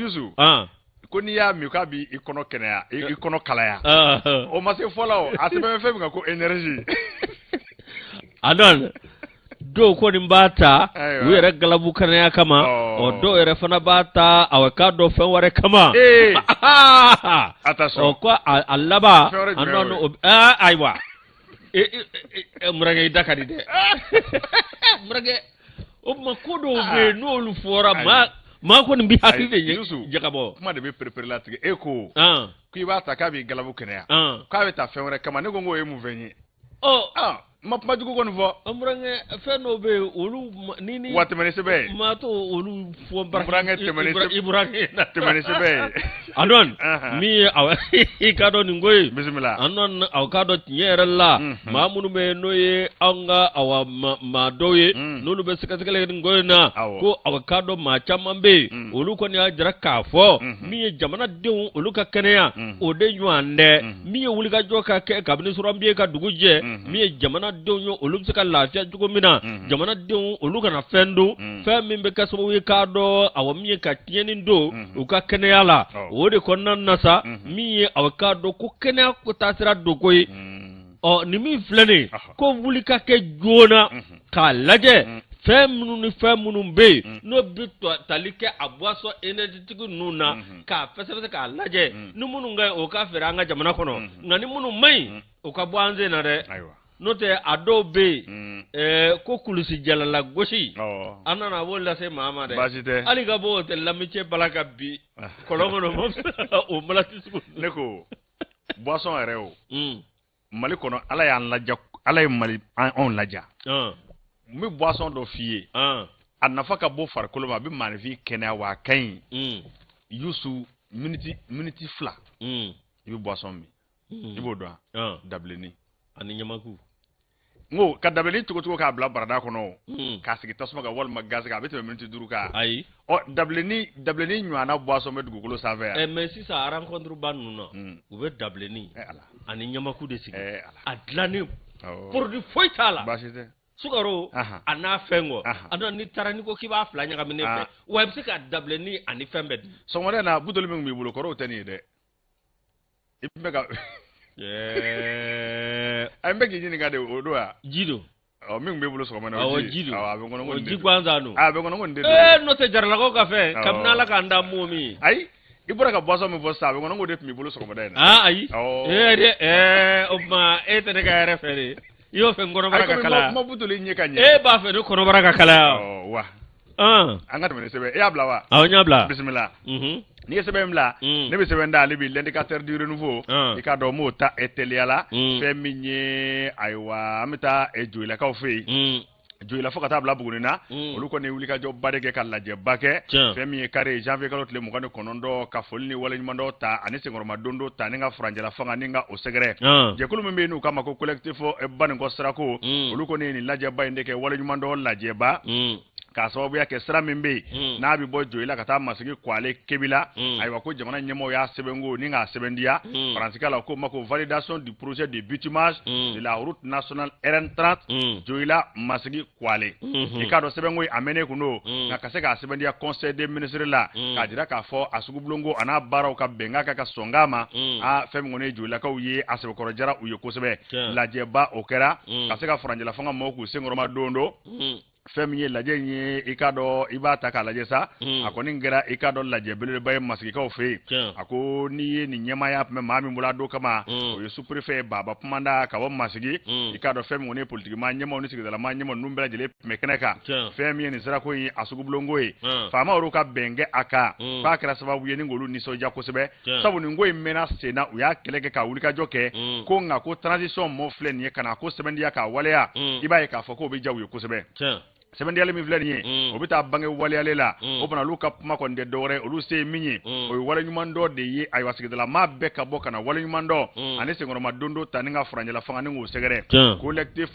Ko n'i y'a min k'a b'i kɔnɔ kɛnɛya, i kɔnɔ kalaya, o ma se fɔlɔ. O a sɛbɛn bɛ fɛn min kan ko énergie. A dɔn dɔw kɔni b'a ta u yɛrɛ galabu kɛnɛya kama, ɔ dɔw yɛrɛ fana b'a ta aw k'a dɔn fɛn wɛrɛ kama. Ɔ ko a laban, ayiwa, Murakɛ, i da ka di dɛ, Murakɛ. O tuma ko dɔw bɛ yen, n'olu fɔra, maa Maa kɔni bɛ hakili de ye jagabɔ. Kuma de bɛ pereperelatigɛ. E ko k'i b'a ta k'a b'i galabu kɛnɛya, k'a bɛ ta fɛn wɛrɛ kama. Ne ko k'o ye mun fɛn ye? Ɔ n ma kuma jugu kɔni fɔ. An burankɛ, fɛn dɔw bɛ yen, olu ni ni. Wa tɛmɛ ni sɛbɛn ye. Maa t'o olu fɔ. Burankɛ, tɛmɛ ni i burankɛ na. Tɛmɛ ni sɛbɛn ye. A dɔn min ye awɔ, i k'a dɔn nin ko ye. Bisimila. An dɔn aw k'a dɔn tiɲɛ yɛrɛ la. Maa minnu bɛ yen n'o ye anw ka awa maa dɔw ye. N'olu bɛ sɛgɛsɛgɛli kɛ nin ko in na. Ko aw k'a dɔn maa caman bɛ yen. Olu kɔni y'a jira k'a fɔ. Min ye jamanadenw olu ka kɛnɛya. O de ɲɔgɔn tɛ. Min ye wulikajɔ ka kɛ kabini sɔrɔbiye ka dugu jɛ, min ye jamanadenw ye olu bɛ se ka lafiya cogo min na, jamanadenw olu kana fɛn dun, fɛn min bɛ kɛ sababu ye k'a dɔn awa min ye ka tiɲɛni don u ka kɛnɛya la. O de kɔnɔna na sa, min ye aw k'a dɔn ko kɛnɛya ko taasira don ko ye. Ɔ nin min filɛ nin ye, ko wuli ka kɛ joona k'a lajɛ fɛn minnu ni fɛn minnu bɛ yen n'o bɛ tali kɛ a boisson énergétique ninnu na, k'a fɛsɛfɛsɛ k'a lajɛ, ni minnu ka ɲi o ka feere an ka jamana kɔnɔ, nka ni minnu man ɲi o ka bɔ an sen na dɛ. N'o tɛ a dɔw bɛ yen ko kulusi jalala gosi, an nana a b'o lase maa ma dɛ. Baasi tɛ. Hali ka bɔ hôtel l'Amitié bala ka bin kɔlɔn kɔnɔ, o malati sugu. Ne ko boisson yɛrɛ o. Mali kɔnɔ, Ala y'an laja, Ala ye Mali anw laja. N bɛ boisson dɔ f'i ye, a nafa ka bon farikolo ma, a bɛ maaninfin kɛnɛya, wa a ka ɲi. Yusu, miniti 2, i bɛ boisson min. I b'o dɔn? Dabilennin. Ani ɲamaku. N ko ka dabilennin cogo k'a bila barada kɔnɔ, k'a sigi tasuma kan walima gazi kan, a bɛ tɛmɛ miniti 5 kan? Ayi. Ɔ dabilennin ɲɔgɔnna boisson bɛ dugukolo sanfɛ yan? Mais sisan rencontre ba ninnu na, u bɛ dabilennin ani ɲamaku de sigi. A dilannen, produit foyi t'a la. Baasi tɛ. Sukaro a n'a fɛn kɔ. A dɔn n'i taara n'i ko k'i b'a fila ɲagami ne fɛ, wa i bɛ se ka dabilennin ani fɛn bɛɛ dun. Sɔgɔmada in na, buteli min b'i bolo kɔrɔw tɛ nin ye dɛ. I bɛ ka a n bɛ k'i ɲininka de, o don wa? Ji don. Ɔ min b'e bolo sɔgɔma na? Awɔ, ji don. A bɛ n kɔnɔ ko nin ji gansan don. A bɛ n kɔnɔ ko nin de don. Ee, n'o tɛ jaralakaw ka fɛn, kabini Ala k'an da m'o min. Ayi, i bɔra ka boisson min fɔ sisan, a bɛ n kɔnɔ k'o de tun b'i bolo sɔgɔmada in na. Aa ayi. Ee dɛ, ɛɛ o tuma e tɛ ne ka hɛrɛ fɛ de. I y'o fɛ n kɔnɔbara ka kalaya. Ayi, ma buteli ɲɛ ka ɲɛ. E b'a fɛ ne kɔnɔbara ka kalaya. Ɔ wa. An ka tɛmɛ ni sɛbɛn. E y'a bila wa? Awɔ, n y'a bila. Bisimila. N'i ye sɛbɛn bila, ne bɛ sɛbɛn da ale bi L'Indicateur du Renouveau. I k'a dɔn n b'o ta e teliya la. Fɛn min ye, ayiwa, an bɛ taa Joyilakaw fɛ yen. Joyila fo ka taa bila Buguni na, olu kɔni ye wulikajɔba de kɛ ka lajɛba kɛ. Fɛn min ye kari janvier kalo tile 29, ka foli ni waleɲumandɔn ta ani senkɔrɔmadondon ta ni ka furancɛla fanga ni ka o sɛgɛrɛ. Jɛkulu min bɛ yen n'u k'a ma ko collectif Banikɔ sirako, olu kɔni ye nin lajɛba in de kɛ, waleɲumandɔn lajɛba, k'a sababuya kɛ sira min bɛ yen n'a bɛ bɔ Joyila ka taa Masigi Kwale Kebila. Ayiwa, ko jamana ɲɛmɔgɔw y'a sɛbɛnko ni k'a sɛbɛntiya, faransikan la ko ma ko validation du projet de bitumage de la route nationale RN30 Joyila Masigi Kwale. I k'a dɔn sɛbɛnko a mɛnnen kun don, nka ka se k'a sɛbɛntiya conseil des ministres la, k'a jira k'a fɔ a sugubulonko a n'a baaraw ka bɛnkan ka sɔn ma. Aa, fɛn min kɔni ye Joyilakaw ye, a sɛbɛkɔrɔ jara u ye kosɛbɛ. Lajɛba o kɛra ka se ka furancɛla fanga mɔgɔw k'u senkɔrɔma don don. Fɛn min ye lajɛ in ye, i k'a dɔn i b'a ta k'a lajɛ sa, a kɔni kɛra, i k'a dɔn, lajɛ belebeleba ye Masigikaw fɛ yen. A ko n'i ye nin ɲɛmaaya tun bɛ maa min bolo a don kama, o ye sous-préfet Baba Kumanda ka bɔ Masigi. I k'a dɔn fɛn min kɔni ye politikimaa ɲɛmaaw ni sigidalamaa ɲɛmaaw ninnu bɛɛ lajɛlen tun bɛ kɛnɛ kan. Fɛn min ye nin sirako in a sugubulonko ye, faamaw yɛrɛ ka bɛn kɛ a kan, k'a kɛra sababu ye ni k'olu nisɔndiya kosɛbɛ, sabu nin ko in mɛnna sen na, u y'a kɛlɛ kɛ ka wulikajɔ kɛ, ko nka ko transition mɔ filɛ nin ye ka na ko sɛbɛntiya k'a waleya, i b'a ye k'a fɔ k'o bɛ diya u ye kosɛbɛ. Sɛbɛntiyali min filɛ nin ye, o bɛ taa bange waleyalen la. O fana, olu ka kuma kɔni tɛ dɔwɛrɛ, olu se ye min ye, o ye waleɲumandɔn de ye. Ayiwa, sigidala maa bɛɛ ka bɔ ka na waleɲumandɔn ani senkɔrɔmadondo ta ni ka furancɛla fanga ni k'o sɛgɛrɛ. Collectif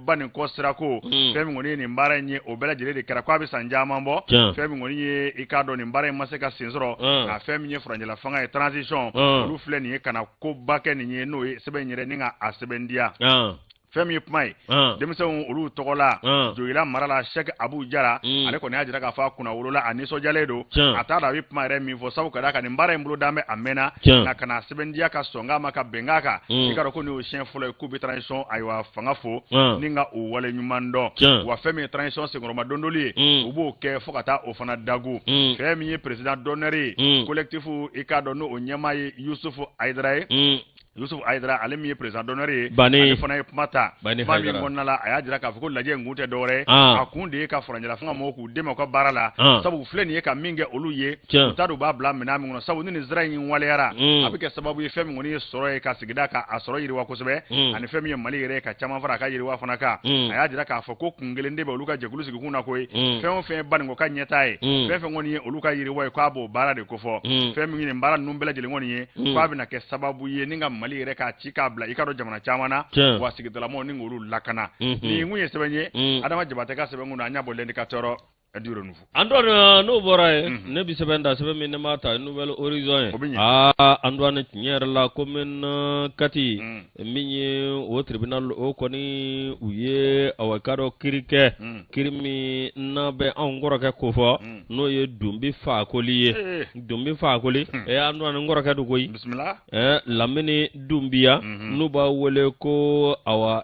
Banikɔ sirako, fɛn min kɔni ye nin baara in ye, o bɛɛ lajɛlen de kɛra k'a bɛ san caman bɔ. Fɛn min kɔni ye, i k'a dɔn nin baara in ma se ka sen sɔrɔ, nka fɛn min ye furancɛla fanga ye, transition, olu filɛ nin ye ka na koba kɛ nin ye, n'o ye sɛbɛn in yɛrɛ ni ka a sɛbɛntiya. Fɛn min ye kuma ye denmisɛnw olu tɔgɔ la Joyila mara la, Sɛki Abu Jara, ale kɔni y'a jira k'a fɔ a kunnawolola, a nisɔndiyalen don. A t'a dɔn a bɛ kuma yɛrɛ min fɔ, sabu ka d'a kan nin baara in bolo dan bɛ a mɛnna, nka ka na sɛbɛntiya ka sɔn k'a ma ka bɛn k'a kan, i k'a dɔn ko nin y'o siɲɛ fɔlɔ ye k'u bɛ transition, ayiwa, fanga fo ni ka u waleɲuman dɔn. Wa fɛn min ye transition senkɔrɔmadondoli ye, u b'o kɛ fo ka taa o fana dagu. Fɛn min ye président d'honneur ye collectif, i k'a dɔn n'o ɲɛmaa ye Yusufu Ayidara ye. Yusuf Hayidara, ale min ye président d'honneur ye, ale fana ye kuma ta. Kuma min kɔnɔna la, a y'a jira k'a fɔ ko lajɛ in kun tɛ dɔwɛrɛ ye, a kun de ye ka furancɛla fanga mɔgɔw k'u dɛmɛ u ka baara la, sabu filɛ nin ye ka min kɛ olu ye, u t'a dɔn u b'a bila minɛn min kɔnɔ, sabu ni nin sira in waleyara, a bɛ kɛ sababu ye fɛn min kɔni ye sɔrɔ ye ka sigida ka a sɔrɔ yiriwa kosɛbɛ, ani fɛn min ye Mali yɛrɛ ye ka caman fara a ka yiriwa fana kan. A y'a jira k'a fɔ ko kun kelen de bɛ olu ka jɛkulu sigikun na koyi, fɛn o fɛn ye Baninko ka ɲɛtaa ye, fɛn fɛn kɔni ye olu ka yiriwa ye, k'a b'o baara de kofɔ. Fɛn min ye nin baara ninnu bɛɛ lajɛlen kɔni ye, k'a bɛna kɛ sababu ye ni ka Mali yɛrɛ k'a ci k'a bila i ka dɔn jamana caman na, wa sigidalamɔgɔw ni k'olu lakana. Nin kun ye sɛbɛn ye, Adama Jabatɛ ka sɛbɛn kun don, an y'a bɔ L'Indicateur du Renouveau. Antoine, n'o bɔra yen, ne bɛ sɛbɛn ta, sɛbɛn min ne m'a ta, Nouvel Horizon ye. O bɛ ɲɛ. Aa Antoine, tiɲɛ yɛrɛ la, commune Kati min ye o tribunal o kɔni, u ye awa k'a dɔn kiri kɛ, kiri min n'a bɛ anw kɔrɔkɛ kofɔ, n'o ye Dunbi Fakoli ye. Dunbi Fakoli, Antoine, n kɔrɔkɛ don koyi. Bisimila. Lamini Dunbiya, n'u b'a wele ko awa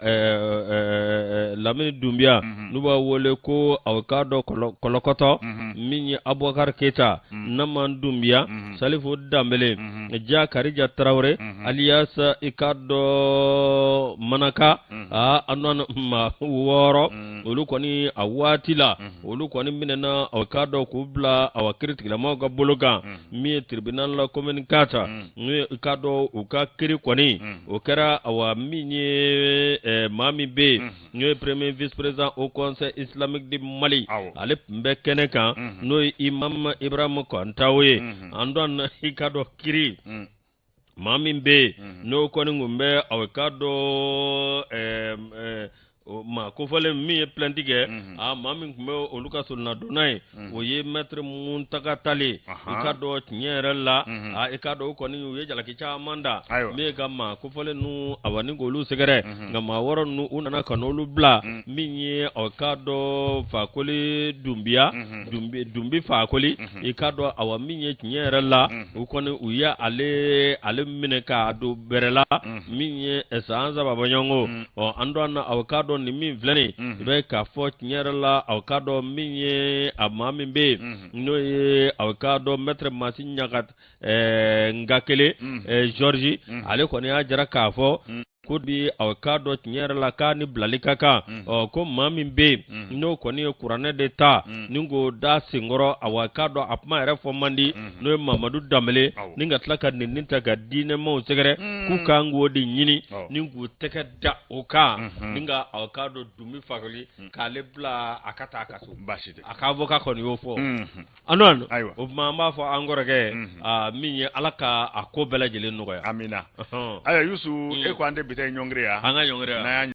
Lamini Dunbiya, n'u b'a wele ko awa k'a dɔn Kɔlɔkɔtɔ, min ye Abubakar Keyita, Naman Dunbiya, Salifu Danbele, Ja Karija Tarawele, alias i k'a dɔn Manaka. Aa Antoine, maa wɔɔrɔ, olu kɔni a waati la, olu kɔni minɛna awa k'a dɔn k'u bila awa kiiritigilamaw ka bolo kan, min ye tribunal la commune 4, n'o ye i k'a dɔn u ka kiri kɔni o kɛra awa min ye maa min bɛ yen n'o ye premier vice président au Conseil islamique du Mali, ale tun bɛ kɛnɛ kan, n'o ye imam Ibrahim Kɔntawo ye. Antoine, i k'a dɔn kiri maa min bɛ yen n'o kɔni tun bɛ awa k'a dɔn maa kofɔlen min ye plainte kɛ, aa maa min tun bɛ olu ka soronadonna ye, o ye maître Muntaga Tale. I k'a dɔn tiɲɛ yɛrɛ la, aa i k'a dɔn o kɔni u ye jalaki caman da min ye ka maa kofɔlen ninnu awa ni k'olu sɛgɛrɛ, nka maa wɔɔrɔ ninnu u nana ka n'olu bila. Min ye awa k'a dɔn Fakoli Dunbiya, Dunbi Fakoli, i k'a dɔn awa min ye tiɲɛ yɛrɛ la, u kɔni u ye ale minɛ k'a don bɛrɛ la, min ye san 3 bɔɲɔgɔnko. Ɔ Antoine, aw k'a dɔn nin min filɛ nin, i bɛ k'a fɔ tiɲɛ yɛrɛ la, aw k'a dɔn min ye a maa min bɛ yen n'o ye aw k'a dɔn maître Masi Ɲaga Ngakele Georges, ale kɔni y'a jira k'a fɔ ko bi aw k'a dɔn tiɲɛ yɛrɛ la k'a ni bilali ka kan. Ɔ ko maa min bɛ yen n'o kɔni ye kuranɛ de ta ni k'o da senkɔrɔ, awa k'a dɔn a kuma yɛrɛ fɔ man di, n'o ye Mamadu Danbele, ni ka tila ka nɛni ta ka diinɛmaw sɛgɛrɛ, k'u kan k'o de ɲini ni k'u tɛgɛ da o kan, ni ka aw k'a dɔn Dunbi Fakoli k'ale bila a ka taa a ka so. Baasi tɛ. A ka avocat kɔni y'o fɔ. Antoine, o tuma an b'a fɔ an kɔrɔkɛ min ye, Ala ka a ko bɛɛ lajɛlen nɔgɔya. Amina. Ayiwa Yusu, e ko an tɛ bi ta in ɲɔngiri yan. An ka ɲɔngiri yan. N'an y'a